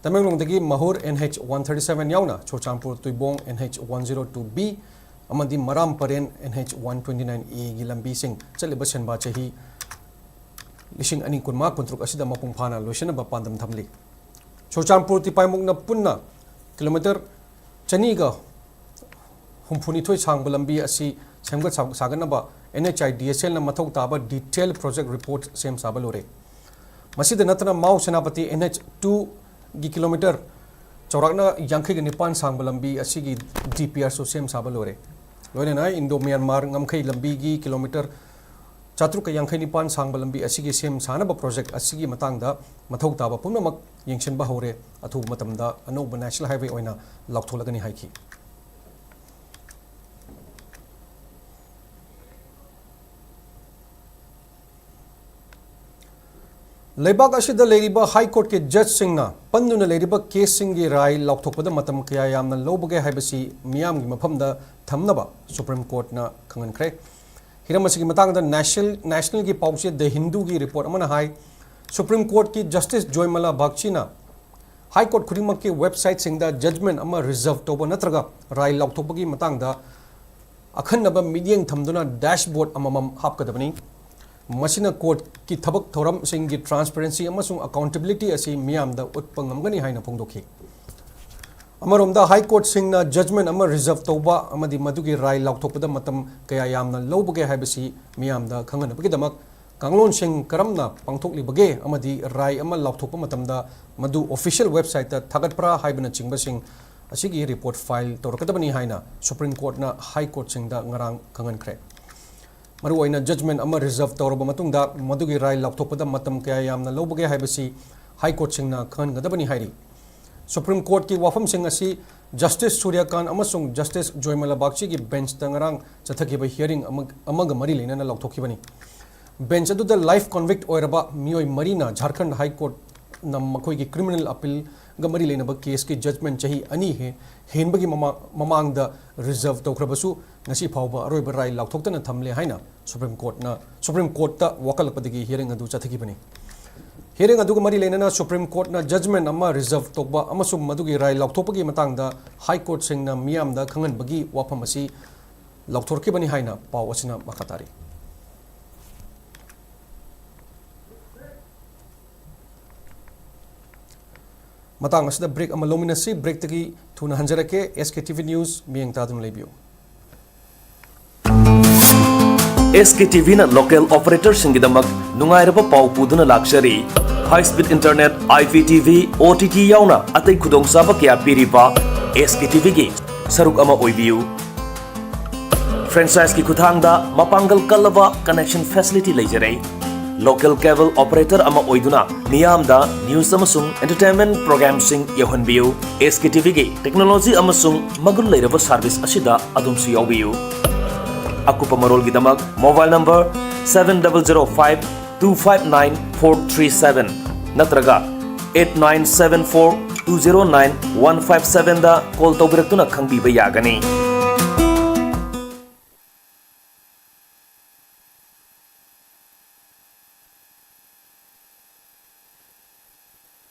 ꯇꯃꯦꯡꯂꯣꯡꯗꯒꯤ ꯃꯍꯨꯔ NH one thirty seven ꯌꯥꯎꯅ Churachandpur ꯇꯨꯏꯕꯣꯡ NH one zero two B ꯑꯃꯗꯤ ꯃꯔꯥꯝ ꯄꯔꯦꯟ NH one twenty nine Aꯒꯤ ꯂꯝꯕꯤꯁꯤꯡ ꯆꯠꯂꯤꯕ ꯁꯦꯟꯕꯥ ꯆꯍꯤ ꯂꯤꯁꯤꯡ ꯑꯅꯤ ꯀꯨꯟꯃꯉꯥ ꯀꯨꯟꯇꯔꯨꯛ ꯑꯁꯤꯗ ꯃꯄꯨꯡ ꯐꯥꯅ ꯂꯣꯏꯁꯤꯟꯅꯕ ꯄꯥꯟꯗꯝ ꯊꯝꯂꯤ꯫ ꯆꯨꯔꯆꯥꯟꯄꯨꯔ ꯇꯤꯄꯥꯏꯃꯨꯛꯅ ꯄꯨꯟꯅ ꯀꯤꯂꯣꯃꯤꯇꯔ ꯆꯅꯤꯒ ꯍꯨꯝꯐꯨꯅꯤꯊꯣꯏ ꯁꯥꯡꯕ ꯂꯝꯕꯤ ꯑꯁꯤ ꯁꯦꯝꯒꯠ ꯁꯥ-, ꯁꯥꯒꯠꯅꯕ NHIDCLꯅ ꯃꯊꯧ ꯇꯥꯕ detail project report ꯁꯦꯝ ꯁꯥꯕ ꯂꯣꯏꯔꯦ꯫ ꯃꯁꯤꯗ ꯅꯠꯇꯅ ꯃꯥꯎ ꯁꯦꯅꯥꯄꯇꯤ NH two ꯒꯤ kilometre ꯆꯥꯎꯔꯥꯛꯅ ꯌꯥꯡꯈꯩꯒ ꯅꯤꯄꯥꯟ ꯁꯥꯡꯕ ꯂꯝꯕꯤ ꯑꯁꯤꯒꯤ DPRꯁꯨ ꯁꯦꯝ ꯁꯥꯕ ꯂꯣꯏꯔꯦ꯫ ꯂꯣꯏꯅꯅ ꯏꯟꯗꯣ ꯃ꯭ꯌꯥꯟꯃꯥꯔ ꯉꯝꯈꯩ ꯂꯝꯕꯤꯒꯤ kilometre ꯆꯥꯇ꯭ꯔꯨꯛꯀ ꯌꯥꯡꯈꯩ ꯅꯤꯄꯥꯟ ꯁꯥꯡꯕ ꯂꯝꯕꯤ ꯑꯁꯤꯒꯤ ꯁꯦꯝ ꯁꯥꯅꯕ project ꯑꯁꯤꯒꯤ ꯃꯇꯥꯡꯗ ꯃꯊꯧ ꯇꯥꯕ ꯄꯨꯝꯅꯃꯛ ꯌꯦꯡꯁꯤꯟꯕ ꯍꯧꯔꯦ꯫ ꯑꯊꯨꯕ ꯃꯇꯝꯗ ꯑꯅꯧꯕ national highway ꯑꯣꯏꯅ ꯂꯥꯎꯊꯣꯛꯂꯒꯅꯤ ꯍꯥꯏꯈꯤ꯫ ꯂꯩꯕꯥꯛ ꯑꯁꯤꯗ ꯂꯩꯔꯤꯕ High Courtꯀꯤ judgeꯁꯤꯡꯅ ꯄꯟꯗꯨꯅ ꯂꯩꯔꯤꯕ caseꯁꯤꯡꯒꯤ ꯔꯥꯏ ꯂꯥꯎꯊꯣꯛꯄꯗ ꯃꯇꯝ ꯀꯌꯥ ꯌꯥꯝꯅ ꯂꯧꯕꯒꯦ ꯍꯥꯏꯕꯁꯤ ꯃꯤꯌꯥꯝꯒꯤ ꯃꯐꯝꯗ ꯊꯝꯅꯕ Supreme Courtꯅ ꯈꯪꯍꯟꯈ꯭ꯔꯦ꯫ ꯍꯤꯔꯝ ꯑꯁꯤꯒꯤ ꯃꯇꯥꯡꯗ national nationalꯒꯤ ꯄꯥꯎꯆꯦ The Hinduꯒꯤ report ꯑꯃꯅ ꯍꯥꯏ, Supreme Courtꯀꯤ Justice ꯖꯣꯏꯃꯂꯥ ꯕꯥꯒꯆꯤꯅ High Court ꯈꯨꯗꯤꯡꯃꯛꯀꯤ websiteꯁꯤꯡꯗ judgement ꯑꯃ reserve ꯇꯧꯕ ꯅꯠꯇ꯭ꯔꯒ ꯔꯥꯏ ꯂꯥꯎꯊꯣꯛꯄꯒꯤ ꯃꯇꯥꯡꯗ ꯑꯈꯟꯅꯕ ꯃꯤꯠꯌꯦꯡ ꯊꯝꯗꯨꯅ dashboard ꯑꯃꯃꯝ ꯍꯥꯞꯀꯗꯕꯅꯤ꯫ ꯃꯁꯤꯅ courtꯀꯤ ꯊꯕꯛ ꯊꯧꯔꯝꯁꯤꯡꯒꯤ transparency ꯑꯃꯁꯨꯡ accountability ꯑꯁꯤ ꯃꯤꯌꯥꯝꯗ ꯎꯠꯄ ꯉꯝꯒꯅꯤ ꯍꯥꯏꯅ ꯐꯣꯡꯗꯣꯛꯈꯤ꯫ ꯑꯃꯔꯣꯝꯗ, High Courtꯁꯤꯡꯅ judgement ꯑꯃ reserve ꯇꯧꯕ ꯑꯃꯗꯤ ꯃꯗꯨꯒꯤ ꯔꯥꯏ ꯂꯥꯎꯊꯣꯛꯄꯗ ꯃꯇꯝ ꯀꯌꯥ ꯌꯥꯝꯅ ꯂꯧꯕꯒꯦ ꯍꯥꯏꯕꯁꯤ ꯃꯤꯌꯥꯝꯗ ꯈꯪꯍꯟꯅꯕꯒꯤꯗꯃꯛ ꯀꯥꯡꯂꯣꯟꯁꯤꯡ ꯀꯔꯝꯅ ꯄꯥꯡꯊꯣꯛꯂꯤꯕꯒꯦ ꯑꯃꯗꯤ ꯔꯥꯏ ꯑꯃ ꯂꯥꯎꯊꯣꯛꯄ ꯃꯇꯝꯗ ꯃꯗꯨ official websiteꯇ ꯊꯥꯒꯠꯄ꯭ꯔꯥ ꯍꯥꯏꯕꯅꯆꯤꯡꯕꯁꯤꯡ ꯑꯁꯤꯒꯤ report file ꯇꯧꯔꯛꯀꯗꯕꯅꯤ ꯍꯥꯏꯅ Supreme Courtꯅ High Courtꯁꯤꯡꯗ ꯉꯔꯥꯡ ꯈꯪꯍꯟꯈ꯭ꯔꯦ꯫ ꯃꯔꯨꯑꯣꯏꯅ judgement ꯑꯃ reserve ꯇꯧꯔꯕ ꯃꯇꯨꯡꯗ ꯃꯗꯨꯒꯤ ꯔꯥꯏ ꯂꯥꯎꯊꯣꯛꯄꯗ ꯃꯇꯝ ꯀꯌꯥ ꯌꯥꯝꯅ ꯂꯧꯕꯒꯦ ꯍꯥꯏꯕꯁꯤ High Courtꯁꯤꯡꯅ ꯈꯪꯍꯟꯒꯗꯕꯅꯤ ꯍꯥꯏꯔꯤ꯫ Supreme Courtꯀꯤ ꯋꯥꯐꯝꯁꯤꯡ ꯑꯁꯤ Justice ꯁꯨꯔ꯭ꯌꯀꯥꯟ ꯑꯃꯁꯨꯡ Justice ꯖꯣꯏꯃꯂꯥ ꯕꯥꯒꯆꯤꯒꯤ benchꯇ ꯉꯔꯥꯡ ꯆꯠꯊꯈꯤꯕ hearing ꯑꯃ-, ꯑꯃꯒ ꯃꯔꯤ ꯂꯩꯅꯅ ꯂꯥꯎꯊꯣꯛꯈꯤꯕꯅꯤ꯫ Bench ꯑꯗꯨꯗ life convict ꯑꯣꯏꯔꯕ ꯃꯤꯑꯣꯏ ꯃꯔꯤꯅ ꯖꯥꯔꯈꯟꯗ High Courtꯅ ꯃꯈꯣꯏꯒꯤ criminal appealꯒ ꯃꯔꯤ ꯂꯩꯅꯕ caseꯀꯤ judgement ꯆꯍꯤ ꯑꯅꯤ ꯍꯦ-, ꯍꯦꯟꯕꯒꯤ ꯃꯃꯥ-, ꯃꯃꯥꯡꯗ reserve ꯇꯧꯈ꯭ꯔꯕꯁꯨ, ꯉꯁꯤ ꯐꯥꯎꯕ ꯑꯔꯣꯏꯕ ꯔꯥꯏ ꯂꯥꯎꯊꯣꯛꯇꯅ ꯊꯝꯂꯦ ꯍꯥꯏꯅ Supreme Courtꯅ, Supreme Courtꯇ ꯋꯥꯀꯠꯂꯛꯄꯗꯒꯤ hearing ꯑꯗꯨ ꯆꯠꯊꯈꯤꯕꯅꯤ꯫ Hearing ꯑꯗꯨꯒ ꯃꯔꯤ ꯂꯩꯅꯅ Supreme Courtꯅ judgement ꯑꯃ reserve ꯇꯧꯕ ꯑꯃꯁꯨꯡ ꯃꯗꯨꯒꯤ ꯔꯥꯏ ꯂꯥꯎꯊꯣꯛꯄꯒꯤ ꯃꯇꯥꯡꯗ High Courtꯁꯤꯡꯅ ꯃꯤꯌꯥꯝꯗ ꯈꯪꯍꯟꯕꯒꯤ ꯋꯥꯐꯝ ꯑꯁꯤ ꯂꯥꯎꯊꯣꯔꯛꯈꯤꯕꯅꯤ ꯍꯥꯏꯅ ꯄꯥꯎ ꯑꯁꯤꯅ ꯃꯈꯥ ꯇꯥꯔꯤ꯫ ꯃꯇꯥꯡ ꯑꯁꯤꯗ break ꯑꯃ ꯂꯧꯃꯤꯟꯅꯁꯤ꯫ Breakꯇꯒꯤ ꯊꯨꯅ ꯍꯟꯖꯔꯛꯀꯦ꯫ SKTV News ꯃꯤꯠꯌꯦꯡ ꯇꯥꯗꯨꯅ ꯂꯩꯕꯤꯌꯨ꯫ ꯑꯦꯁ ꯀꯦ ꯇꯤ ꯚꯤꯅ ꯂꯣꯀꯦꯜ ꯑꯣꯄꯔꯦꯇꯔꯁꯤꯡꯒꯤꯗꯃꯛ ꯅꯨꯡꯉꯥꯏꯔꯕ ꯄꯥꯎ ꯄꯨꯗꯨꯅ ꯂꯥꯛꯆꯔꯤ꯫ High speed internet, I P T V, O T T ꯌꯥꯎꯅ ꯑꯇꯩ ꯈꯨꯗꯣꯡꯆꯥꯕ ꯀꯌꯥ ꯄꯤꯔꯤꯕ ꯑꯦꯁ ꯀꯦ ꯇꯤ ꯚꯤꯒꯤ ꯁꯔꯨꯛ ꯑꯃ ꯑꯣꯏꯕꯤꯌꯨ꯫ ꯐ꯭ꯔꯦꯟꯆꯥꯏꯖꯀꯤ ꯈꯨꯠꯊꯥꯡꯗ ꯃꯄꯥꯡꯒꯜ ꯀꯜꯂꯕ ꯀꯅꯦꯛꯁꯟ ꯐꯦꯁꯤꯂꯤꯇꯤ ꯂꯩꯖꯔꯦ꯫ ꯂꯣꯀꯦꯜ ꯀꯦꯕꯜ ꯑꯣꯄꯔꯦꯇꯔ ꯑꯃ ꯑꯣꯏꯗꯨꯅ ꯃꯤꯌꯥꯝꯗ ꯅ꯭ꯌꯨꯁ ꯑꯃꯁꯨꯡ ꯑꯦꯟꯇꯔꯇꯦꯟꯃꯦꯟ ꯄ꯭ꯔꯣꯒ꯭ꯔꯥꯝꯁꯤꯡ ꯌꯧꯍꯟꯕꯤꯌꯨ꯫ ꯑꯦꯁ ꯀꯦ ꯇꯤ ꯚꯤꯒꯤ ꯇꯦꯛꯅꯣꯂꯣꯖꯤ ꯑꯃꯁꯨꯡ ꯃꯒꯨꯟ ꯂꯩꯔꯕ ꯁꯔꯚꯤꯁ ꯑꯁꯤꯗ ꯑꯗꯣꯝꯁꯨ ꯌꯥꯎꯕꯤꯌꯨ꯫ ꯑꯀꯨꯞꯄ ꯃꯔꯣꯜꯒꯤꯗꯃꯛ mobile number seven double zero five two five nine four three seven ꯅꯠꯇ꯭ꯔꯒ eight nine seven four two zero nine one five sevenꯗ ꯀꯣꯜ ꯇꯧꯕꯤꯔꯛꯇꯨꯅ ꯈꯪꯕꯤꯕ ꯌꯥꯒꯅꯤ꯫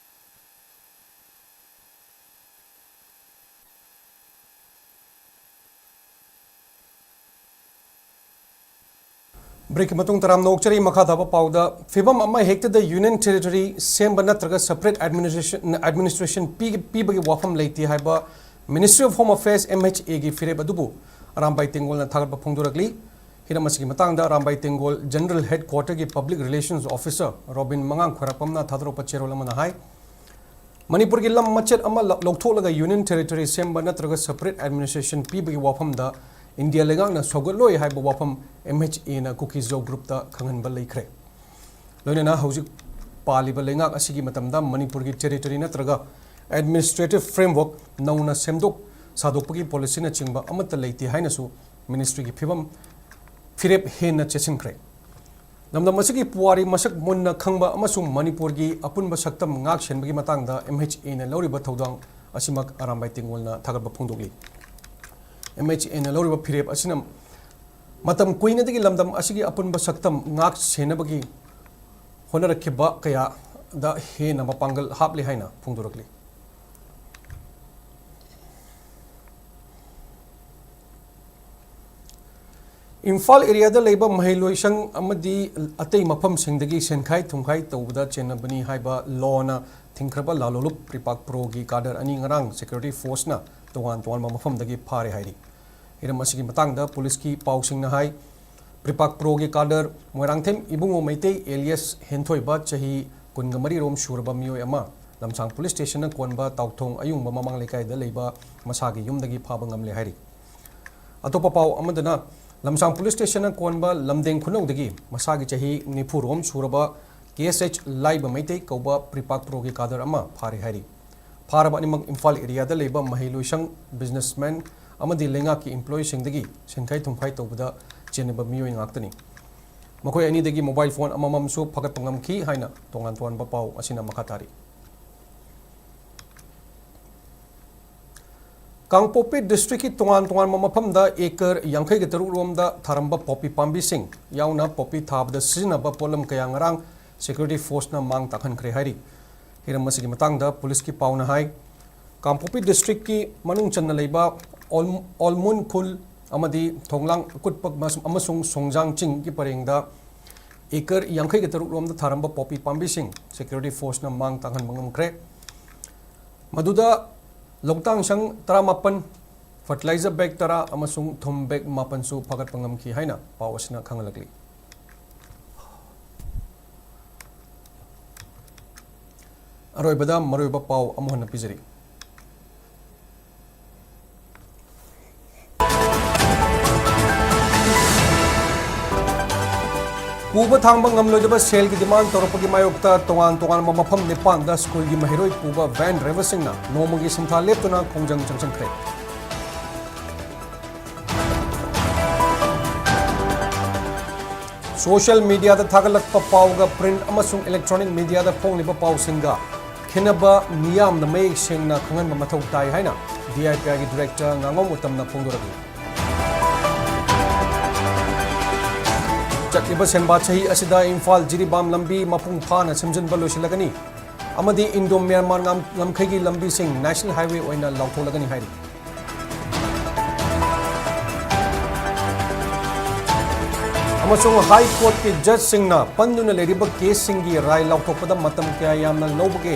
ꯕ꯭ꯔꯦꯛꯀꯤ ꯃꯇꯨꯡ ꯇꯔꯥꯝꯅ ꯑꯣꯛꯆꯔꯤ꯫ ꯃꯈꯥ ꯇꯥꯕ ꯄꯥꯎꯗ, ꯐꯤꯕꯝ ꯑꯃ ꯍꯦꯛꯇꯗ ꯌꯨꯅꯤꯌꯟ ꯇꯦꯔꯤꯇꯣꯔꯤ ꯁꯦꯝꯕ ꯅꯠꯇ꯭ꯔꯒ ꯁꯦꯄꯔꯦꯠ ꯑꯦꯗꯃꯤꯅꯤꯁꯇ꯭ꯔꯦꯁꯟ, ꯑꯦꯗꯃꯤꯅꯤꯁꯇ꯭ꯔꯦꯁꯟ ꯄꯤ-, ꯄꯤꯕꯒꯤ ꯋꯥꯐꯝ ꯂꯩꯇꯦ ꯍꯥꯏꯕ ministry of home affairs, M H ꯑꯦꯒꯤ ꯐꯤꯔꯦꯞ ꯑꯗꯨꯕꯨ ꯑꯔꯥꯝꯕꯥꯏ ꯇꯦꯡꯒꯣꯜꯅ ꯊꯥꯒꯠꯄ ꯐꯣꯡꯗꯣꯔꯛꯂꯤ꯫ ꯍꯤꯔꯝ ꯑꯁꯤꯒꯤ ꯃꯇꯥꯡꯗ ꯑꯔꯥꯝꯕꯥꯏ ꯇꯦꯡꯒꯣꯜ ꯖꯦꯅꯔꯦꯜ ꯍꯦꯗꯀ꯭ꯋꯥꯔꯇꯔꯒꯤ ꯄꯕ꯭ꯂꯤꯛ ꯔꯤꯂꯦꯁꯟꯁ ꯑꯣꯐꯤꯁꯔ ꯔꯣꯕꯤꯟ ꯃꯉꯥꯡ ꯈ꯭ꯋꯥꯏꯔꯥꯛꯄꯝꯅ ꯊꯥꯗꯣꯔꯛꯄ ꯆꯦꯔꯣꯜ ꯑꯃꯅ ꯍꯥꯏ, ꯃꯅꯤꯄꯨꯔꯒꯤ ꯂꯝ ꯃꯆꯦꯠ ꯑꯃ ꯂ-, ꯂꯧꯊꯣꯛꯂꯒ ꯌꯨꯅꯤꯌꯟ ꯇꯦꯔꯤꯇꯣꯔꯤ ꯁꯦꯝꯕ ꯅꯠꯇ꯭ꯔꯒ ꯁꯦꯄꯔꯦꯠ ꯑꯦꯗꯃꯤꯅꯤꯁꯇ꯭ꯔꯦꯁꯟ ꯄꯤꯕꯒꯤ ꯋꯥꯐꯝꯗ ꯏꯟꯗꯤꯌꯥ ꯂꯩꯉꯥꯛꯅ ꯁꯧꯒꯠꯂꯣꯏ ꯍꯥꯏꯕ ꯋꯥꯐꯝ ꯑꯦꯝ ꯑꯩꯆ ꯑꯦꯅ ꯀꯨꯀꯤꯖꯧ ꯒ꯭ꯔꯨꯞꯇ ꯈꯪꯍꯟꯕ ꯂꯩꯈ꯭ꯔꯦ꯫ ꯂꯣꯏꯅꯅ ꯍꯧꯖꯤꯛ ꯄꯥꯜꯂꯤꯕ ꯂꯩꯉꯥꯛ ꯑꯁꯤꯒꯤ ꯃꯇꯝꯗ ꯃꯅꯤꯄꯨꯔꯒꯤ ꯇꯦꯔꯤꯇꯣꯔꯤ ꯅꯠꯇ꯭ꯔꯒ ꯑꯦꯗꯃꯤꯅꯤꯁꯇ꯭ꯔꯦꯇꯤꯚ ꯐ꯭ꯔꯦꯝꯋꯔꯛ ꯅꯧꯅ ꯁꯦꯝꯗꯣꯛ ꯁꯥꯗꯣꯛꯄꯒꯤ ꯄꯣꯂꯤꯁꯤꯅꯆꯤꯡꯕ ꯑꯃꯠꯇ ꯂꯩꯇꯦ ꯍꯥꯏꯅꯁꯨ ꯃꯤꯅꯤꯁꯇ꯭ꯔꯤꯒꯤ ꯐꯤꯕꯝ ꯐꯤꯔꯦꯞ ꯍꯦꯟꯅ ꯆꯦꯠꯁꯤꯟꯈ꯭ꯔꯦ꯫ ꯂꯝꯗꯝ ꯑꯁꯤꯒꯤ ꯄꯨꯋꯥꯔꯤ ꯃꯁꯛ ꯃꯨꯟꯅ ꯈꯪꯕ ꯑꯃꯁꯨꯡ ꯃꯅꯤꯄꯨꯔꯒꯤ ꯑꯄꯨꯟꯕ ꯁꯛꯇꯝ ꯉꯥꯛ ꯁꯦꯟꯕꯒꯤ ꯃꯇꯥꯡꯗ ꯑꯦꯝ ꯑꯩꯆ ꯑꯦꯅ ꯂꯧꯔꯤꯕ ꯊꯧꯗꯥꯡ ꯑꯁꯤꯃꯛ ꯑꯔꯥꯝꯕꯥꯏ ꯇꯦꯡꯒꯣꯜꯅ ꯊꯥꯒꯠꯄ ꯐꯣꯡꯗꯣꯛꯂꯤ꯫ ꯑꯦꯝ ꯑꯩꯆ ꯑꯦꯅ ꯂꯧꯔꯤꯕ ꯐꯤꯔꯦꯞ ꯑꯁꯤꯅ ꯃꯇꯝ ꯀꯨꯏꯅꯗꯒꯤ ꯂꯝꯗꯝ ꯑꯁꯤꯒꯤ ꯑꯄꯨꯟꯕ ꯁꯛꯇꯝ ꯉꯥꯛ ꯁꯦꯟꯅꯕꯒꯤ ꯍꯣꯠꯅꯔꯛꯈꯤꯕ ꯀꯌꯥꯗ ꯍꯦꯟꯅ ꯃꯄꯥꯡꯒꯜ ꯍꯥꯞꯂꯤ ꯍꯥꯏꯅ ꯐꯣꯡꯗꯣꯔꯛꯂꯤ꯫ ꯏꯝꯐꯥꯜ ꯑꯦꯔꯤꯌꯥꯗ ꯂꯩꯕ ꯃꯍꯩꯂꯣꯏꯁꯪ ꯑꯃꯗꯤ ꯑꯇꯩ ꯃꯐꯝꯁꯤꯡꯗꯒꯤ ꯁꯦꯟꯈꯥꯏ ꯊꯨꯝꯈꯥꯏ ꯇꯧꯕꯗ ꯆꯦꯟꯅꯕꯅꯤ ꯍꯥꯏꯕ ꯂꯣꯅ ꯊꯤꯡꯈ꯭ꯔꯕ ꯂꯥꯂꯣꯂꯨꯞ ꯔꯤꯄꯥꯛ ꯄ꯭ꯔꯣꯒꯤ ꯀꯥꯗꯔ ꯑꯅꯤ ꯉꯔꯥꯡ ꯁꯦꯀ꯭ꯌꯨꯔꯤꯇꯤ ꯐꯣꯔꯁꯅ ꯇꯣꯉꯥꯟ ꯇꯣꯉꯥꯟꯕ ꯃꯐꯝꯗꯒꯤ ꯐꯥꯔꯦ ꯍꯥꯏꯔꯤ꯫ ꯍꯤꯔꯝ ꯑꯁꯤꯒꯤ ꯃꯇꯥꯡꯗ ꯄꯨꯂꯤꯁꯀꯤ ꯄꯥꯎꯁꯤꯡꯅ ꯍꯥꯏ, ꯄ꯭ꯔꯤꯄꯥꯛ ꯄ꯭ꯔꯣꯒꯤ ꯀꯥꯗꯔ ꯃꯣꯏꯔꯥꯡꯊꯦꯝ ꯏꯕꯨꯡꯉꯣ ꯃꯩꯇꯩ alias ꯍꯦꯟꯊꯣꯏꯕ, ꯆꯍꯤ ꯀꯨꯟꯒ ꯃꯔꯤꯔꯣꯝ ꯁꯨꯔꯕ ꯃꯤꯑꯣꯏ ꯑꯃ, ꯂꯝꯁꯥꯡ ꯄꯨꯂꯤꯁ ꯁ꯭ꯇꯦꯁꯟꯅ ꯀꯣꯟꯕ ꯇꯥꯎꯊꯣꯡ ꯑꯌꯨꯡꯕ ꯃꯃꯥꯡ ꯂꯩꯀꯥꯏꯗ ꯂꯩꯕ ꯃꯁꯥꯒꯤ ꯌꯨꯝꯗꯒꯤ ꯐꯥꯕ ꯉꯝꯂꯦ ꯍꯥꯏꯔꯤ꯫ ꯑꯇꯣꯞꯄ ꯄꯥꯎ ꯑꯃꯗꯅ, ꯂꯝꯁꯥꯡ ꯄꯨꯂꯤꯁ ꯁ꯭ꯇꯦꯁꯟꯅ ꯀꯣꯟꯕ ꯂꯝꯗꯦꯡ ꯈꯨꯅꯧꯗꯒꯤ ꯃꯁꯥꯒꯤ ꯆꯍꯤ ꯅꯤꯐꯨꯔꯣꯝ ꯁꯨꯔꯕ KSH ꯂꯥꯏꯕ ꯃꯩꯇꯩ ꯀꯧꯕ ꯄ꯭ꯔꯤꯄꯥꯛ ꯄ꯭ꯔꯣꯒꯤ ꯀꯥꯗꯔ ꯑꯃ ꯐꯥꯔꯦ ꯍꯥꯏꯔꯤ꯫ ꯐꯥꯔꯕ ꯑꯅꯤꯃꯛ ꯏꯝꯐꯥꯜ ꯑꯦꯔꯤꯌꯥꯗ ꯂꯩꯕ ꯃꯍꯩ ꯂꯣꯏꯁꯪ, businessman ꯑꯃꯗꯤ ꯂꯩꯉꯥꯛꯀꯤ employeeꯁꯤꯡꯗꯒꯤ ꯁꯦꯟꯈꯥꯏ ꯊꯨꯝꯈꯥꯏ ꯇꯧꯕꯗ ꯆꯦꯟꯅꯕ ꯃꯤꯑꯣꯏ ꯉꯥꯛꯇꯅꯤ꯫ ꯃꯈꯣꯏ ꯑꯅꯤꯗꯒꯤ mobile phone ꯑꯃꯃꯝꯁꯨ ꯐꯥꯒꯠꯄ ꯉꯝꯈꯤ ꯍꯥꯏꯅ ꯇꯣꯉꯥꯟ ꯇꯣꯉꯥꯟꯕ ꯄꯥꯎ ꯑꯁꯤꯅ ꯃꯈꯥ ꯇꯥꯔꯤ꯫ ꯀꯥꯡꯄꯣꯛꯄꯤ districtꯀꯤ ꯇꯣꯉꯥꯟ ꯇꯣꯉꯥꯟꯕ ꯃꯐꯝꯗ acre ꯌꯥꯡꯈꯩꯒ ꯇꯔꯨꯛ ꯔꯣꯝꯗ ꯊꯥꯔꯝꯕ ꯄꯣꯄꯤ ꯄꯥꯝꯕꯤꯁꯤꯡ ꯌꯥꯎꯅ ꯄꯣꯄꯤ ꯊꯥꯕꯗ ꯁꯤꯖꯤꯟꯅꯕ ꯄꯣꯠꯂꯝ ꯀꯌꯥ ꯉꯔꯥꯡ security forceꯅ ꯃꯥꯡ ꯇꯥꯛꯍꯟꯈ꯭ꯔꯦ ꯍꯥꯏꯔꯤ꯫ ꯍꯤꯔꯝ ꯑꯁꯤꯒꯤ ꯃꯇꯥꯡꯗ ꯄꯨꯂꯤꯁꯀꯤ ꯄꯥꯎꯅ ꯍꯥꯏ, ꯀꯥꯡꯄꯣꯛꯄꯤ districtꯀꯤ ꯃꯅꯨꯡ ꯆꯟꯅ ꯂꯩꯕ ꯑꯣꯜ-, ꯑꯣꯜꯃꯨꯟ ꯈꯨꯜ ꯑꯃꯗꯤ ꯊꯣꯡꯂꯥꯡ ꯑꯀꯨꯠꯄ ꯃꯁ-, ꯑꯃꯁꯨꯡ ꯁꯣꯡꯖꯥꯡ ꯆꯤꯡꯒꯤ ꯄꯔꯦꯡꯗ acre ꯌꯥꯡꯈꯩꯒ ꯇꯔꯨꯛ ꯔꯣꯝꯗ ꯊꯥꯔꯝꯕ ꯄꯣꯄꯤ ꯄꯥꯝꯕꯤꯁꯤꯡ security forceꯅ ꯃꯥꯡ ꯇꯥꯛꯍꯟꯕ ꯉꯝꯈ꯭ꯔꯦ꯫ ꯃꯗꯨꯗ ꯂꯧꯇꯥꯡ ꯁꯪ ꯇꯔꯥꯃꯥꯄꯟ, fertilizer bag ꯇꯔꯥ ꯑꯃꯁꯨꯡ ꯊꯨꯝ bag ꯃꯥꯄꯟꯁꯨ ꯐꯥꯒꯠꯄ ꯉꯝꯈꯤ ꯍꯥꯏꯅ ꯄꯥꯎ ꯑꯁꯤꯅ ꯈꯪꯍꯜꯂꯛꯂꯤ꯫ ꯑꯔꯣꯏꯕꯗ ꯃꯔꯨꯑꯣꯏꯕ ꯄꯥꯎ ꯑꯃꯨꯛ ꯍꯟꯅ ꯄꯤꯖꯔꯤ꯫ ꯄꯨꯕ ꯊꯥꯡꯕ ꯉꯝꯂꯣꯏꯗꯕ ꯁꯦꯜꯒꯤ demand ꯇꯧꯔꯛꯄꯒꯤ ꯃꯥꯌꯣꯛꯇ ꯇꯣꯉꯥꯟ ꯇꯣꯉꯥꯟꯕ ꯃꯐꯝ ꯅꯤꯄꯥꯟꯗ ꯁ꯭ꯀꯨꯜꯒꯤ ꯃꯍꯩꯔꯣꯏ ꯄꯨꯕ van driverꯁꯤꯡꯅ ꯅꯣꯡꯃꯒꯤ ꯁꯤꯟꯊꯥ ꯂꯦꯞꯇꯨꯅ ꯈꯣꯡꯖꯪ ꯆꯪꯁꯤꯟꯈ꯭ꯔꯦ꯫ Social mediaꯗ ꯊꯥꯒꯠꯂꯛꯄ ꯄꯥꯎꯒ print ꯑꯃꯁꯨꯡ electronic mediaꯗ ꯐꯣꯡꯂꯤꯕ ꯄꯥꯎꯁꯤꯡꯒ ꯈꯦꯠꯅꯕ ꯃꯤꯌꯥꯝꯅ ꯃꯌꯦꯛ ꯁꯦꯡꯅ ꯈꯪꯍꯟꯕ ꯃꯊꯧ ꯇꯥꯏ ꯍꯥꯏꯅ DIPIꯒꯤ director ꯉꯥꯉꯣꯝ ꯎꯇꯝꯅ ꯐꯣꯡꯗꯣꯔꯛꯂꯤ꯫ ꯆꯠꯂꯤꯕ ꯁꯦꯟꯕꯥ ꯆꯍꯤ ꯑꯁꯤꯗ ꯏꯝꯐꯥꯜ ꯖꯤꯔꯤꯕꯥꯝ ꯂꯝꯕꯤ ꯃꯄꯨꯡ ꯐꯥꯅ ꯁꯦꯝꯖꯤꯟꯕ ꯂꯣꯏꯁꯤꯜꯂꯒꯅꯤ ꯑꯃꯗꯤ Indo Myanmar ꯉꯝ-, ꯉꯝꯈꯩꯒꯤ ꯂꯝꯕꯤꯁꯤꯡ national highway ꯑꯣꯏꯅ ꯂꯥꯎꯊꯣꯛꯂꯒꯅꯤ ꯍꯥꯏꯔꯤ꯫ ꯑꯃꯁꯨꯡ High Courtꯀꯤ judgeꯁꯤꯡꯅ ꯄꯟꯗꯨꯅ ꯂꯩꯔꯤꯕ caseꯁꯤꯡꯒꯤ ꯔꯥꯏ ꯂꯥꯎꯊꯣꯛꯄꯗ ꯃꯇꯝ ꯀꯌꯥ ꯌꯥꯝꯅ ꯂꯧꯕꯒꯦ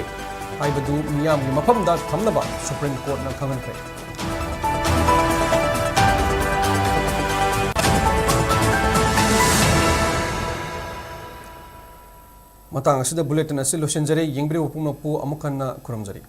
ꯍꯥꯏꯕꯗꯨ ꯃꯤꯌꯥꯝꯒꯤ ꯃꯐꯝꯗ ꯊꯝꯅꯕ Supreme Courtꯅ ꯈꯪꯍꯟꯈ꯭ꯔꯦ꯫ ꯃꯇꯥꯡ ꯑꯁꯤꯗ ꯕꯨꯂꯦꯇꯤꯟ ꯑꯁꯤ ꯂꯣꯏꯁꯤꯟꯖꯔꯦ꯫ ꯌꯦꯡꯕꯤꯔꯤꯕ ꯄꯨꯝꯅꯃꯛꯄꯨ ꯑꯃꯨꯛ ꯍꯟꯅ ꯈꯨꯔꯨꯝꯖꯔꯤ꯫